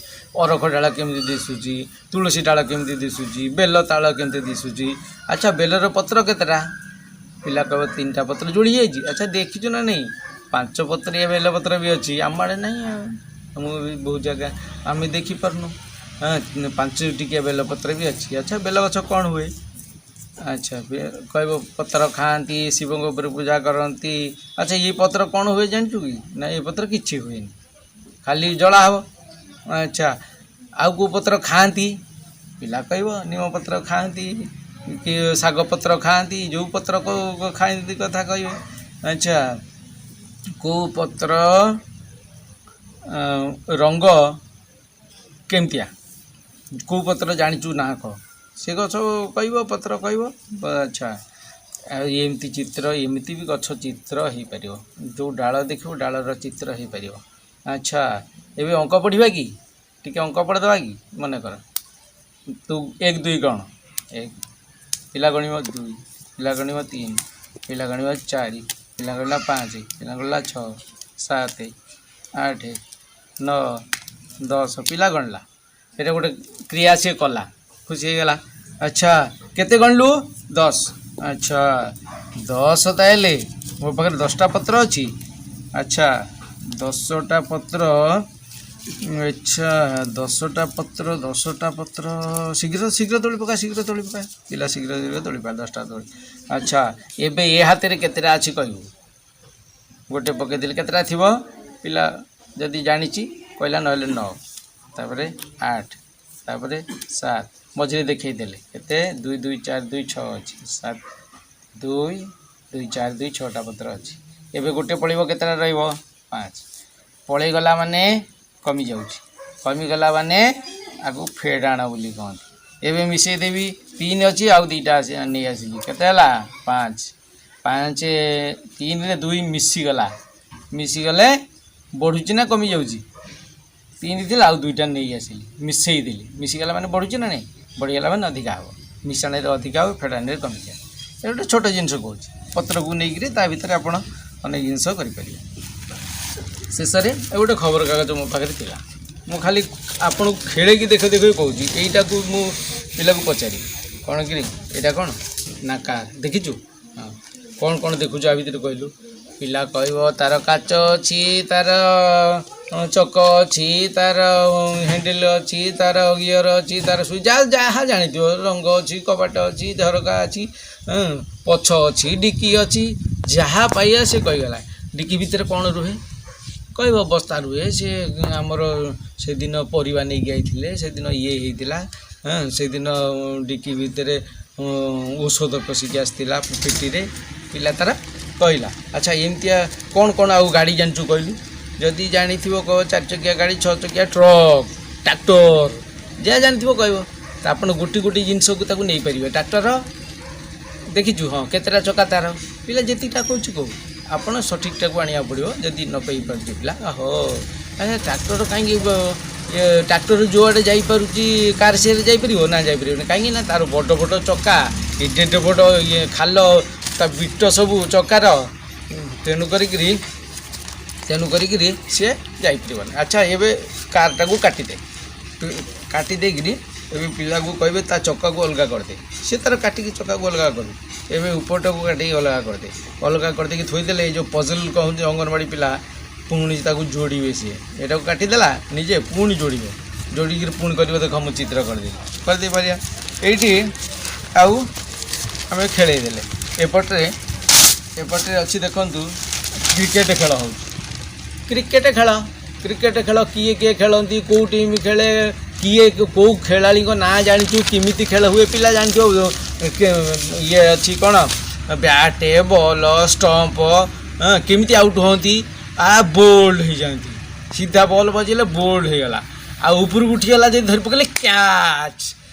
ଅରଖ ଡାଳ କେମିତି ଦିଶୁଛି, ତୁଳସୀ ଡାଳ କେମିତି ଦିଶୁଛି, ବେଲ ତାଳ କେମିତି ଦିଶୁଛି। ଆଚ୍ଛା, ବେଲର ପତ୍ର କେତେଟା? ପିଲା କହିବ ତିନିଟା ପତ୍ର ଯୋଡ଼ି ହେଇଛି। ଆଚ୍ଛା, ଦେଖିଛୁ ନା ନାହିଁ, ପାଞ୍ଚ ପତ୍ରିଆ ବେଲପତ୍ର ବି ଅଛି? ଆମ ଆଡ଼େ ନାହିଁ, ଆଉ ମୁଁ ବି ବହୁତ ଜାଗା ଆମେ ଦେଖିପାରୁନୁ। ହଁ, ପାଞ୍ଚ ଟିକିଆ ବେଲପତ୍ର ବି ଅଛି। ଆଚ୍ଛା, ବେଲ ଗଛ କ'ଣ ହୁଏ? ଆଚ୍ଛା, କହିବ ପତ୍ର ଖାଆନ୍ତି, ଶିବଙ୍କ ଉପରେ ପୂଜା କରନ୍ତି। ଆଚ୍ଛା, ଏଇ ପତ୍ର କ'ଣ ହୁଏ ଜାଣିଛୁ କି? ନା, ଏ ପତ୍ର କିଛି ହୁଏନି, ଖାଲି ଜଳା ହେବ। ଆଚ୍ଛା, ଆଉ କେଉଁ ପତ୍ର ଖାଆନ୍ତି? ପିଲା କହିବ ନିମ ପତ୍ର ଖାଆନ୍ତି କି ଶାଗ ପତ୍ର ଖାଆନ୍ତି, ଯେଉଁ ପତ୍ର ଖାଆନ୍ତି କଥା କହିବେ। ଆଚ୍ଛା, କେଉଁ ପତ୍ର ରଙ୍ଗ କେମିତିଆ, କେଉଁ ପତ୍ର ଜାଣିଛୁ ନା କହ? ସେ ଗଛ କହିବ, ପତ୍ର କହିବ। ଆଚ୍ଛା, ଆଉ ଏମିତି ଚିତ୍ର, ଏମିତି ବି ଗଛ ଚିତ୍ର ହେଇପାରିବ। ଯେଉଁ ଡାଳ ଦେଖିବ, ଡାଳର ଚିତ୍ର ହେଇପାରିବ। ଆଚ୍ଛା, ଏବେ ଅଙ୍କ ପଢ଼ିବା କି? ଟିକେ ଅଙ୍କ ପଢ଼ିଦେବା କି? ମନେକର ତୁ ଏକ ଦୁଇ ଗଣ। ଏକ, ପିଲା ଗଣିବ ଦୁଇ, ପିଲା ଗଣିବ ତିନି, ପିଲା ଗଣିବ ଚାରି, ପିଲା ଗଣିଲା ପାଞ୍ଚ, ପିଲା ଗଣିଲା ଛଅ, ସାତ, ଆଠ, ନଅ, ଦଶ। ପିଲା ଗଣିଲା, ସେଇଟା ଗୋଟେ କ୍ରିୟା ସିଏ କଲା, ଖୁସି ହେଇଗଲା। ଆଚ୍ଛା, କେତେ ଗଣିଲୁ? 10। ଆଚ୍ଛା, 10। ତାହେଲେ ମୋ ପାଖରେ 10ଟା ପତ୍ର ଅଛି। ଆଚ୍ଛା, 10ଟା ପତ୍ର। ଆଚ୍ଛା, 10ଟା ପତ୍ର, 10ଟା ପତ୍ର। ଶୀଘ୍ର ଶୀଘ୍ର ତୋଳି ପକା, ଶୀଘ୍ର ତୋଳି ପକା। ପିଲା ଶୀଘ୍ର ଶୀଘ୍ର ତୋଳି ପକା, 10ଟା ତୋଳି। ଆଚ୍ଛା, ଏବେ ଏ ହାତରେ କେତେଟା ଅଛି କହିବୁ? ଗୋଟେ ପକେଇଦେଲେ କେତେଟା ଥିବ? ପିଲା ଯଦି ଜାଣିଛି କହିଲା, ନହେଲେ ନଅ, ତାପରେ ଆଠ, ତାପରେ ସାତ। ମଝିରେ ଦେଖେଇଦେଲେ କେତେ? ଦୁଇ, ଦୁଇ, ଚାରି, ଦୁଇ, ଛଅ ଅଛି। ସାତ, ଦୁଇ, ଦୁଇ, ଚାରି, ଦୁଇ, ଛଅଟା ପତ୍ର ଅଛି। ଏବେ ଗୋଟେ ପଳେଇବ, କେତେଟା ରହିବ? ପାଞ୍ଚ। ପଳେଇଗଲା ମାନେ କମିଯାଉଛି। କମିଗଲା ମାନେ ଆକୁ ଫେଡ଼ାଣ ବୋଲି କହନ୍ତି। ଏବେ ମିଶେଇ ଦେବି। ତିନି ଅଛି, ଆଉ ଦୁଇଟା ଆସି ନେଇ ଆସିଲି। କେତେ ହେଲା? ପାଞ୍ଚ। ପାଞ୍ଚ, ତିନିରେ ଦୁଇ ମିଶିଗଲା। ମିଶିଗଲେ ବଢ଼ୁଛି ନା କମିଯାଉଛି? ତିନି ଥିଲା, ଆଉ ଦୁଇଟା ନେଇ ଆସିଲି, ମିଶେଇ ଦେଲି। ମିଶିଗଲା ମାନେ ବଢ଼ୁଛି ନା ନାହିଁ? ବଢ଼ିଗଲା ମାନେ ଅଧିକା ହେବ। ମିଶାଣରେ ଅଧିକା ହେବ, ଫେଡ଼ାଣରେ କମିଯାଏ। ଏ ଗୋଟେ ଛୋଟ ଜିନିଷ କହୁଛି। ପତ୍ରକୁ ନେଇକରି ତା ଭିତରେ ଆପଣ ଅନେକ ଜିନିଷ କରିପାରିବେ। ଶେଷରେ ଏ ଗୋଟେ ଖବରକାଗଜ ମୋ ପାଖରେ ଥିଲା। ମୁଁ ଖାଲି ଆପଣଙ୍କୁ ଖେଳେଇକି ଦେଖ ଦେଖ କହୁଛି। ଏଇଟାକୁ ମୁଁ ପିଲାକୁ ପଚାରିବି, କ'ଣ କିରେ, ଏଇଟା କ'ଣ? ନା କାର୍। ଦେଖିଛୁ? ହଁ। କ'ଣ କ'ଣ ଦେଖୁଛୁ ଆ ଭିତରେ କହିଲୁ? ପିଲା କହିବ, ତାର କାଚ ଅଛି, ତାର ଚକ ଅଛି, ତାର ହ୍ୟାଣ୍ଡେଲ୍ ଅଛି, ତାର ଗିଅର ଅଛି, ତାର ସୁଇଚ୍, ଯାହା ଯାହା ଜାଣିଥିବ, ରଙ୍ଗ ଅଛି, କବାଟ ଅଛି, ଝରକା ଅଛି, ପଛ ଅଛି, ଡିକି ଅଛି, ଯାହା ପାଇବା ସେ କହିଗଲା। ଡିକି ଭିତରେ କ'ଣ ରୁହେ କହିବ। ବସ୍ତା ରୁହେ। ସେ ଆମର ସେଦିନ ପରିବା ନେଇକି ଯାଇଥିଲେ, ସେଦିନ ଇଏ ହେଇଥିଲା, ହଁ, ସେଦିନ ଡିକି ଭିତରେ ଔଷଧ ପଶିକି ଆସିଥିଲା ପେଟିରେ। ପିଲା ତାର କହିଲା। ଆଚ୍ଛା, ଏମିତିଆ କ'ଣ କ'ଣ ଆଉ ଗାଡ଼ି ଜାଣିଛୁ କହିଲୁ? ଯଦି ଜାଣିଥିବ କହିବ, ଚାରି ଚକିଆ ଗାଡ଼ି, ଛଅ ଚକିଆ, ଟ୍ରକ୍, ଟ୍ରାକ୍ଟର, ଯାହା ଜାଣିଥିବ କହିବ। ତ ଆପଣ ଗୋଟି ଗୋଟି ଜିନିଷକୁ ତାକୁ ନେଇପାରିବେ। ଟ୍ରାକ୍ଟର ଦେଖିଛୁ? ହଁ। କେତେଟା ଚକା ତାର? ପିଲା ଯେତିକିଟା କହୁଛି କହୁ, ଆପଣ ସଠିକଟାକୁ ଆଣିବାକୁ ପଡ଼ିବ। ଯଦି ନ ପାଇପାରୁଛି ପିଲା, ହୋ ଆଚ୍ଛା, ଟ୍ରାକ୍ଟର କାହିଁକି ଇଏ ଟ୍ରାକ୍ଟର ଯେଉଁଆଡ଼େ ଯାଇପାରୁଛି, କାର୍ ସିଆଡ଼େ ଯାଇପାରିବ ନା? ଯାଇପାରିବନି। କାହିଁକି ନା ତାର ବଡ଼ ବଡ଼ ଚକା, ଏଡ଼େ ଏଡ଼େ ବଡ଼ ଇଏ ଖାଲ, ତା ବିଟ ସବୁ ଚକାର। ତେଣୁ କରିକିରି ସିଏ ଯାଇପାରିବନି। ଆଚ୍ଛା, ଏବେ କାର୍ଟାକୁ କାଟିଦେ। କାଟି ଦେଇକିରି ଏବେ ପିଲାକୁ କହିବେ, ତା ଚକାକୁ ଅଲଗା କରିଦେ। ସେ ତାର କାଟିକି ଚକାକୁ ଅଲଗା କରିଦେ। ଏବେ ଉପରଟାକୁ କାଟିକି ଅଲଗା କରିଦେ। ଅଲଗା କରିଦେଇକି ଥୋଇଦେଲେ, ଏଇ ଯେଉଁ ପଜଲ୍ କହୁଛି ଅଙ୍ଗନବାଡ଼ି ପିଲା, ପୁଣି ତାକୁ ଯୋଡ଼ିବେ ସିଏ। ଏଟାକୁ କାଟିଦେଲା ନିଜେ, ପୁଣି ଯୋଡ଼ିବ। ଯୋଡ଼ିକିରି ପୁଣି କରିବ, ଦେଖ ମୁଁ ଚିତ୍ର କରିଦେଲି। କରିଦେଇ ପାରିବା ଏଇଠି। ଆଉ ଆମେ ଖେଳେଇ ଦେଲେ। ଏପଟରେ ଅଛି ଦେଖନ୍ତୁ, କ୍ରିକେଟ ଖେଳ ହେଉଛି। କ୍ରିକେଟ ଖେଳ, କ୍ରିକେଟ ଖେଳ କିଏ କିଏ ଖେଳନ୍ତି? କେଉଁ ଟିମ୍ ଖେଳେ? କିଏ କେଉଁ ଖେଳାଳିଙ୍କ ନାଁ ଜାଣିଛୁ? କେମିତି ଖେଳ ହୁଏ ପିଲା ଜାଣିଥିବ। ଇଏ ଅଛି କ'ଣ, ବ୍ୟାଟ୍, ବଲ୍, ଷ୍ଟମ୍ପ। କେମିତି ଆଉଟ୍ ହୁଅନ୍ତି? ବୋଲ୍ଡ ହେଇଯାଆନ୍ତି। ସିଧା ବଲ୍ ବଜେଇଲେ ବୋଲ୍ଡ ହେଇଗଲା। ଆଉ ଉପରକୁ ଉଠିଗଲା ଯଦି ଧରି ପକେଇଲେ କ୍ୟାଚ୍।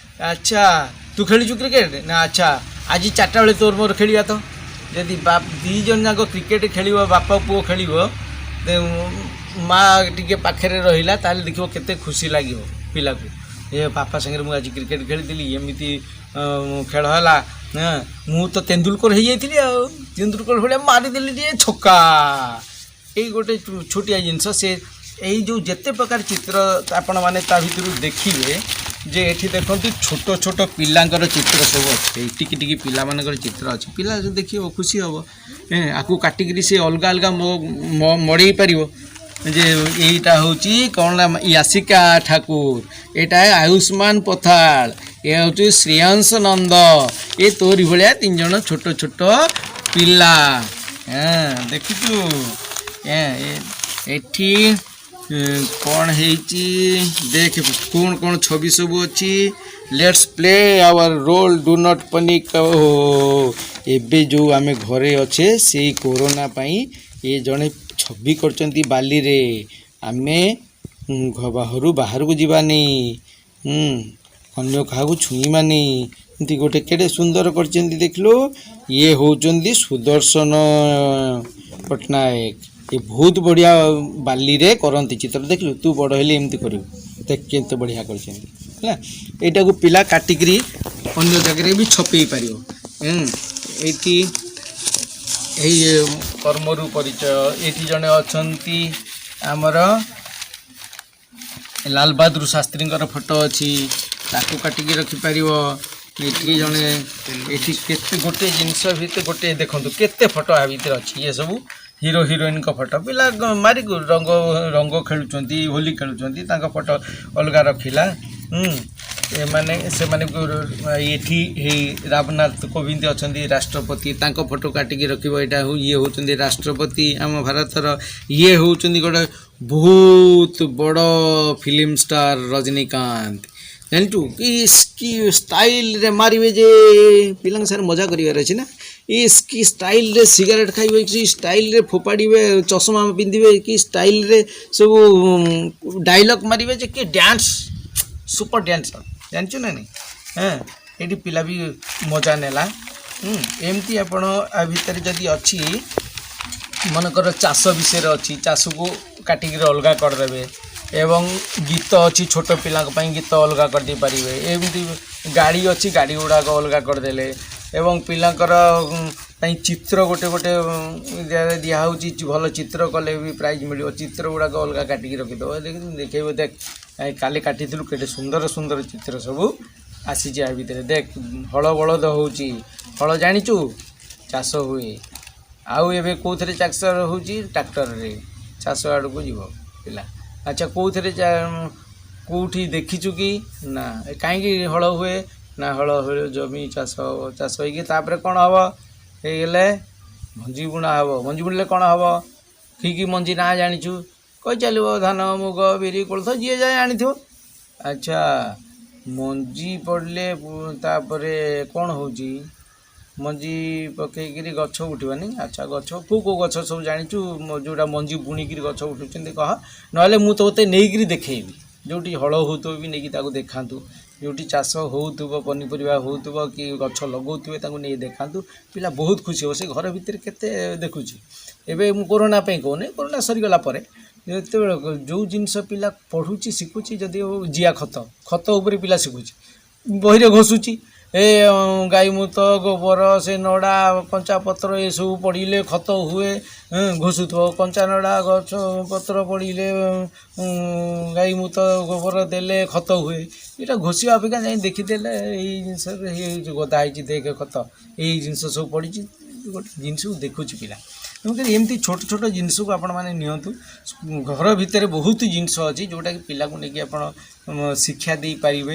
ଆଚ୍ଛା, ତୁ ଖେଳିଛୁ କ୍ରିକେଟ ନା? ଆଚ୍ଛା, ଆଜି 4ଟା ବେଳେ ତୋର ମୋର ଖେଳିବା ତ? ଯଦି ବାପ ଦୁଇ ଜଣ ଯାକ କ୍ରିକେଟ ଖେଳିବ, ବାପା ପୁଅ ଖେଳିବ, ମା ଟିକେ ପାଖରେ ରହିଲା, ତାହେଲେ ଦେଖିବ କେତେ ଖୁସି ଲାଗିବ ପିଲାକୁ। ଏ ବାପା ସାଙ୍ଗରେ ମୁଁ ଆଜି କ୍ରିକେଟ ଖେଳିଥିଲି, ଏମିତି ଖେଳ ହେଲା, ହଁ, ମୁଁ ତ ତେନ୍ଦୁଲକର ହେଇଯାଇଥିଲି, ଆଉ ତେନ୍ଦୁଲକର ଭଳିଆ ମାରିଦେଲି ଟିକେ ଛକା। ଏଇ ଗୋଟେ ଛୋଟିଆ ଜିନିଷ। ସେ ଏଇ ଯେଉଁ ଯେତେ ପ୍ରକାର ଚିତ୍ର ଆପଣମାନେ ତା ଭିତରୁ ଦେଖିବେ ଯେ ଏଠି ଦେଖନ୍ତୁ, ଛୋଟ ଛୋଟ ପିଲାଙ୍କର ଚିତ୍ର ସବୁ ଅଛି। ଏଇ ଟିକି ଟିକି ପିଲାମାନଙ୍କର ଚିତ୍ର ଅଛି। ପିଲା ଯଦି ଦେଖିବ ଖୁସି ହେବ। ଆକୁ କାଟିକିରି ସେ ଅଲଗା ଅଲଗା ମଡ଼େଇ ପାରିବ ଯେ ଏଇଟା ହେଉଛି କ'ଣ ନା ୟାସିକା ଠାକୁର, ଏଇଟା ଆୟୁଷ୍ମାନ ପଥାଳ, ଏ ହେଉଛି ଶ୍ରେୟଂଶ ନନ୍ଦ। ଏ ତୋରି ଭଳିଆ ତିନି ଜଣ ଛୋଟ ଛୋଟ ପିଲା। ହଁ, ଦେଖିଛୁ? ଏଠି କ'ଣ ହେଇଛି ଦେଖ, କ'ଣ କ'ଣ ଛବି ସବୁ ଅଛି। Let's play our role, do not panic. ଓ ଏବେ ଯେଉଁ ଆମେ ଘରେ ଅଛେ, ସେଇ କୋରୋନା ପାଇଁ ଏ ଜଣେ ଛବି କରିଛନ୍ତି ବାଲିରେ। ଆମେ ଘରୁ ବାହାରକୁ ଯିବାନି, ଅନ୍ୟ କାହାକୁ ଛୁଇଁବାନି, ଏମିତି ଗୋଟେ କେଡ଼େ ସୁନ୍ଦର କରିଛନ୍ତି ଦେଖିଲୁ। ଇଏ ହେଉଛନ୍ତି ସୁଦର୍ଶନ ପଟ୍ଟନାୟକ। ଏ ବହୁତ ବଢ଼ିଆ ବାଲିରେ କରନ୍ତି ଚିତ୍ର। ଦେଖିଲୁ, ତୁ ବଡ଼ ହେଲେ ଏମିତି କରିବୁ। ଦେଖ କେତେ ବଢ଼ିଆ କରିଛନ୍ତି। ହେଲା, ଏଇଟାକୁ ପିଲା କାଟିକିରି ଅନ୍ୟ ଜାଗାରେ ବି ଛପେଇ ପାରିବ। ଏଇଠି ଏଇ କର୍ମରୁ ପରିଚୟ। ଏଇଠି ଜଣେ ଅଛନ୍ତି ଆମର ଲାଲବାହାଦୁର ଶାସ୍ତ୍ରୀଙ୍କର ଫଟୋ ଅଛି, ତାକୁ କାଟିକି ରଖିପାରିବ। ଏଠି ଜଣେ, ଏଠି କେତେ ଗୋଟେ ଜିନିଷ ଭିତରେ ଗୋଟେ ଦେଖନ୍ତୁ କେତେ ଫଟୋ ଆ ଭିତରେ ଅଛି। ଇଏ ସବୁ ହିରୋ ହିରୋଇନଙ୍କ ଫଟୋ। ପିଲା ମାରି ରଙ୍ଗ ରଙ୍ଗ ଖେଳୁଛନ୍ତି, ହୋଲି ଖେଳୁଛନ୍ତି, ତାଙ୍କ ଫଟୋ ଅଲଗା ରଖିଲା। ଏମାନେ ସେମାନେ ଏଠି ଏଇ ରାମନାଥ କୋବିନ୍ଦ ଅଛନ୍ତି ରାଷ୍ଟ୍ରପତି, ତାଙ୍କ ଫଟୋ କାଟିକି ରଖିବ। ଏଇଟା ଇଏ ହେଉଛନ୍ତି ରାଷ୍ଟ୍ରପତି ଆମ ଭାରତର। ଇଏ ହେଉଛନ୍ତି ଗୋଟେ ବହୁତ ବଡ଼ ଫିଲ୍ମ ଷ୍ଟାର ରଜନୀକାନ୍ତ। ଜାଣିଛୁ କି କି ଷ୍ଟାଇଲରେ ମାରିବେ ଯେ, ପିଲାଙ୍କ ସାଙ୍ଗରେ ମଜା କରିବାର ଅଛି ନା। କି ଷ୍ଟାଇଲରେ ସିଗାରେଟ୍ ଖାଇବେ, କି ଷ୍ଟାଇଲରେ ଫୋପାଡ଼ିବେ, ଚଷମା ପିନ୍ଧିବେ, କି ଷ୍ଟାଇଲରେ ସବୁ ଡାଇଲଗ୍ ମାରିବେ ଯେ, କି ଡ୍ୟାନ୍ସ, ସୁପର ଡ୍ୟାନ୍ସର, ଜାଣିଛୁ ନା ନାଇଁ? ହଁ, ଏଇଠି ପିଲା ବି ମଜା ନେଲା। ଏମିତି ଆପଣ ଆ ଭିତରେ ଯଦି ଅଛି, ମନେକର ଚାଷ ବିଷୟରେ ଅଛି, ଚାଷକୁ କାଟିକିରି ଅଲଗା କରିଦେବେ ଏବଂ ଗୀତ ଅଛି, ଛୋଟ ପିଲାଙ୍କ ପାଇଁ ଗୀତ ଅଲଗା କରିଦେଇପାରିବେ। ଏମିତି ଗାଡ଼ି ଅଛି, ଗାଡ଼ି ଗୁଡ଼ାକ ଅଲଗା କରିଦେଲେ ଏବଂ ପିଲାଙ୍କର ପାଇଁ ଚିତ୍ର ଗୋଟେ ଗୋଟେ ଦିଆହେଉଛି। ଭଲ ଚିତ୍ର କଲେ ବି ପ୍ରାଇଜ୍ ମିଳିବ। ଚିତ୍ର ଗୁଡ଼ାକ ଅଲଗା କାଟିକି ରଖିଦେବ, ଦେଖେଇବ, ଦେଖ କାଲି କାଟିଥିଲୁ, କେତେ ସୁନ୍ଦର ସୁନ୍ଦର ଚିତ୍ର ସବୁ ଆସିଛି ଆ ଭିତରେ। ଦେଖ ହଳ ବଳଦ ହେଉଛି, ହଳ ଜାଣିଛୁ ଚାଷ ହୁଏ। ଆଉ ଏବେ କେଉଁଥିରେ ଚାଷ ହେଉଛି? ଟ୍ରାକ୍ଟରରେ ଚାଷ ଆଡ଼କୁ ଯିବ ପିଲା। ଆଚ୍ଛା, କେଉଁଥିରେ, କେଉଁଠି ଦେଖିଛୁ କି ନା? କାହିଁକି ହଳ ହୁଏ ନା, ହଳ ହୁଏ ଜମି ଚାଷ ହେବ, ଚାଷ ହେଇକି ତାପରେ କ'ଣ ହେବ? ହେଇଗଲେ ମଞ୍ଜି ବୁଣା ହେବ। ମଞ୍ଜି ବୁଣିଲେ କ'ଣ ହେବ? କି କି ମଞ୍ଜି ନାଁ ଜାଣିଛୁ? କହି ଚାଲିବ, ଧାନ, ମୁଗ, ବିରି, କୋଳଥ, ଯିଏ ଯାହା ଜାଣିଥିବ। ଆଚ୍ଛା, ମଞ୍ଜି ପଡ଼ିଲେ ତାପରେ କ'ଣ ହେଉଛି? ମଞ୍ଜି ପକେଇକିରି ଗଛ ଉଠିବନି? ଆଚ୍ଛା, ଗଛ କେଉଁ କେଉଁ ଗଛ ସବୁ ଜାଣିଛୁ, ଯେଉଁଟା ମଞ୍ଜି ବୁଣିକିରି ଗଛ ଉଠୁଛନ୍ତି କହ। ନହେଲେ ମୁଁ ତୋତେ ନେଇକିରି ଦେଖେଇବି। ଯେଉଁଠି ହଳ ହେଉଥିବ ବି ନେଇକି ତାକୁ ଦେଖାନ୍ତୁ, ଯେଉଁଠି ଚାଷ ହେଉଥିବ, ପନିପରିବା ହେଉଥିବ କି ଗଛ ଲଗାଉଥିବେ, ତାକୁ ନେଇ ଦେଖାନ୍ତୁ। ପିଲା ବହୁତ ଖୁସି ହେବ। ସେ ଘର ଭିତରେ କେତେ ଦେଖୁଛି? ଏବେ ମୁଁ କରୋନା ପାଇଁ କହୁନି, କରୋନା ସରିଗଲା ପରେ ଯେତେବେଳେ ଯେଉଁ ଜିନିଷ ପିଲା ପଢ଼ୁଛି, ଶିଖୁଛି, ଯଦି ଜିଆ ଖତ, ଖତ ଉପରେ ପିଲା ଶିଖୁଛି, ବହିରେ ଘୋଷୁଛି, ଏ ଗାଈ ମୁତ, ଗୋବର, ସେ ନଡ଼ା, କଞ୍ଚା ପତ୍ର ଏସବୁ ପଡ଼ିଲେ ଖତ ହୁଏ। ଘୋଷୁଥିବ, କଞ୍ଚା ନଡ଼ା, ଗଛ ପତ୍ର ପଡ଼ିଲେ, ଗାଈ ମୁତ, ଗୋବର ଦେଲେ ଖତ ହୁଏ। ଏଇଟା ଘୋଷିବା ଅପେକ୍ଷା ଯାଇ ଦେଖିଦେଲେ ଏଇ ଜିନିଷରେ ଏଇ ଗଦା ହେଇଛି, ଦେଖେ ଖତ, ଏଇ ଜିନିଷ ସବୁ ପଡ଼ିଛି, ଗୋଟେ ଜିନିଷକୁ ଦେଖୁଛି ପିଲା। ତେଣୁକରି ଏମିତି ଛୋଟ ଛୋଟ ଜିନିଷକୁ ଆପଣମାନେ ନିଅନ୍ତୁ। ଘର ଭିତରେ ବହୁତ ଜିନିଷ ଅଛି ଯେଉଁଟାକି ପିଲାକୁ ନେଇକି ଆପଣ ଶିକ୍ଷା ଦେଇପାରିବେ।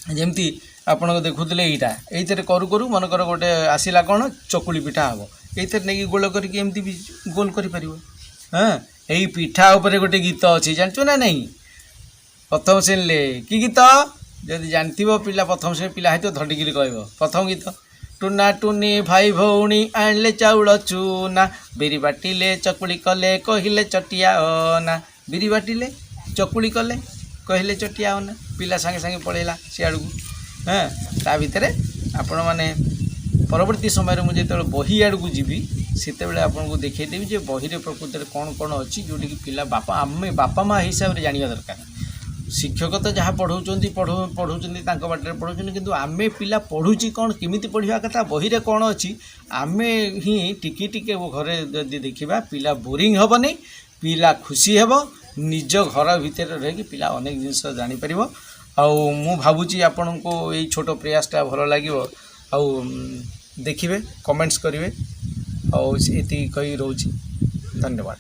ଯେମିତି ଆପଣ ଦେଖୁଥିଲେ ଏଇଟା, ଏଇଥିରେ କରୁ କରୁ ମନେକର ଗୋଟେ ଆସିଲା କ'ଣ, ଚକୁଳି ପିଠା ହେବ, ଏଇଥିରେ ନେଇକି ଗୋଲ କରିକି ଏମିତି ବି ଗୋଲ କରିପାରିବ। ହଁ, ଏଇ ପିଠା ଉପରେ ଗୋଟେ ଗୀତ ଅଛି, ଜାଣିଛୁ ନା ନାଇଁ? ପ୍ରଥମ ଶ୍ରେଣୀରେ କି ଗୀତ ଯଦି ଜାଣିଥିବ ପିଲା, ପ୍ରଥମ ଶ୍ରେଣୀ ପିଲା ହେଇଥିବ, ଧଡ଼ିକିରି କହିବ ପ୍ରଥମ ଗୀତ। ଟୁନା ଟୁନି ଭାଇ ଭଉଣୀ ଆଣିଲେ ଚାଉଳ ଚୁନା, ବିରି ବାଟିଲେ ଚକୁଳି କଲେ କହିଲେ ଚଟିଆ ଅନା। ବିରି ବାଟିଲେ ଚକୁଳି କଲେ କହିଲେ ଚଟିଆ ଅନା। ପିଲା ସାଙ୍ଗେ ସାଙ୍ଗେ ପଳେଇଲା ସିଆଡ଼କୁ। ହଁ, ତା ଭିତରେ ଆପଣମାନେ ପରବର୍ତ୍ତୀ ସମୟରେ ମୁଁ ଯେତେବେଳେ ବହି ଆଡ଼କୁ ଯିବି, ସେତେବେଳେ ଆପଣଙ୍କୁ ଦେଖେଇଦେବି ଯେ ବହିରେ ପ୍ରକୃତରେ କ'ଣ କ'ଣ ଅଛି, ଯେଉଁଠିକି ପିଲା ବାପା, ଆମେ ବାପା ମା' ହିସାବରେ ଜାଣିବା ଦରକାର। ଶିକ୍ଷକ ତ ଯାହା ପଢ଼ଉଛନ୍ତି ପଢ଼ଉଛନ୍ତି, ତାଙ୍କ ବାଟରେ ପଢ଼ଉଛନ୍ତି, କିନ୍ତୁ ଆମେ ପିଲା ପଢ଼ୁଛି କ'ଣ, କେମିତି ପଢ଼ିବା କଥା, ବହିରେ କ'ଣ ଅଛି, ଆମେ ହିଁ ଟିକେ ଟିକେ ଘରେ ଯଦି ଦେଖିବା, ପିଲା ବୋରିଂ ହେବନି, ପିଲା ଖୁସି ହେବ। ନିଜ ଘର ଭିତରେ ରହିକି ପିଲା ଅନେକ ଜିନିଷ ଜାଣିପାରିବ। ଆଉ ମୁଁ ଭାବୁଛି ଆପଣଙ୍କୁ ଏଇ ଛୋଟ ପ୍ରୟାସଟା ଭଲ ଲାଗିବ। ଆଉ ଦେଖିବେ, କମେଣ୍ଟସ୍ କରିବେ। ଆଉ ଏତିକି କହି ରହୁଛି, ଧନ୍ୟବାଦ।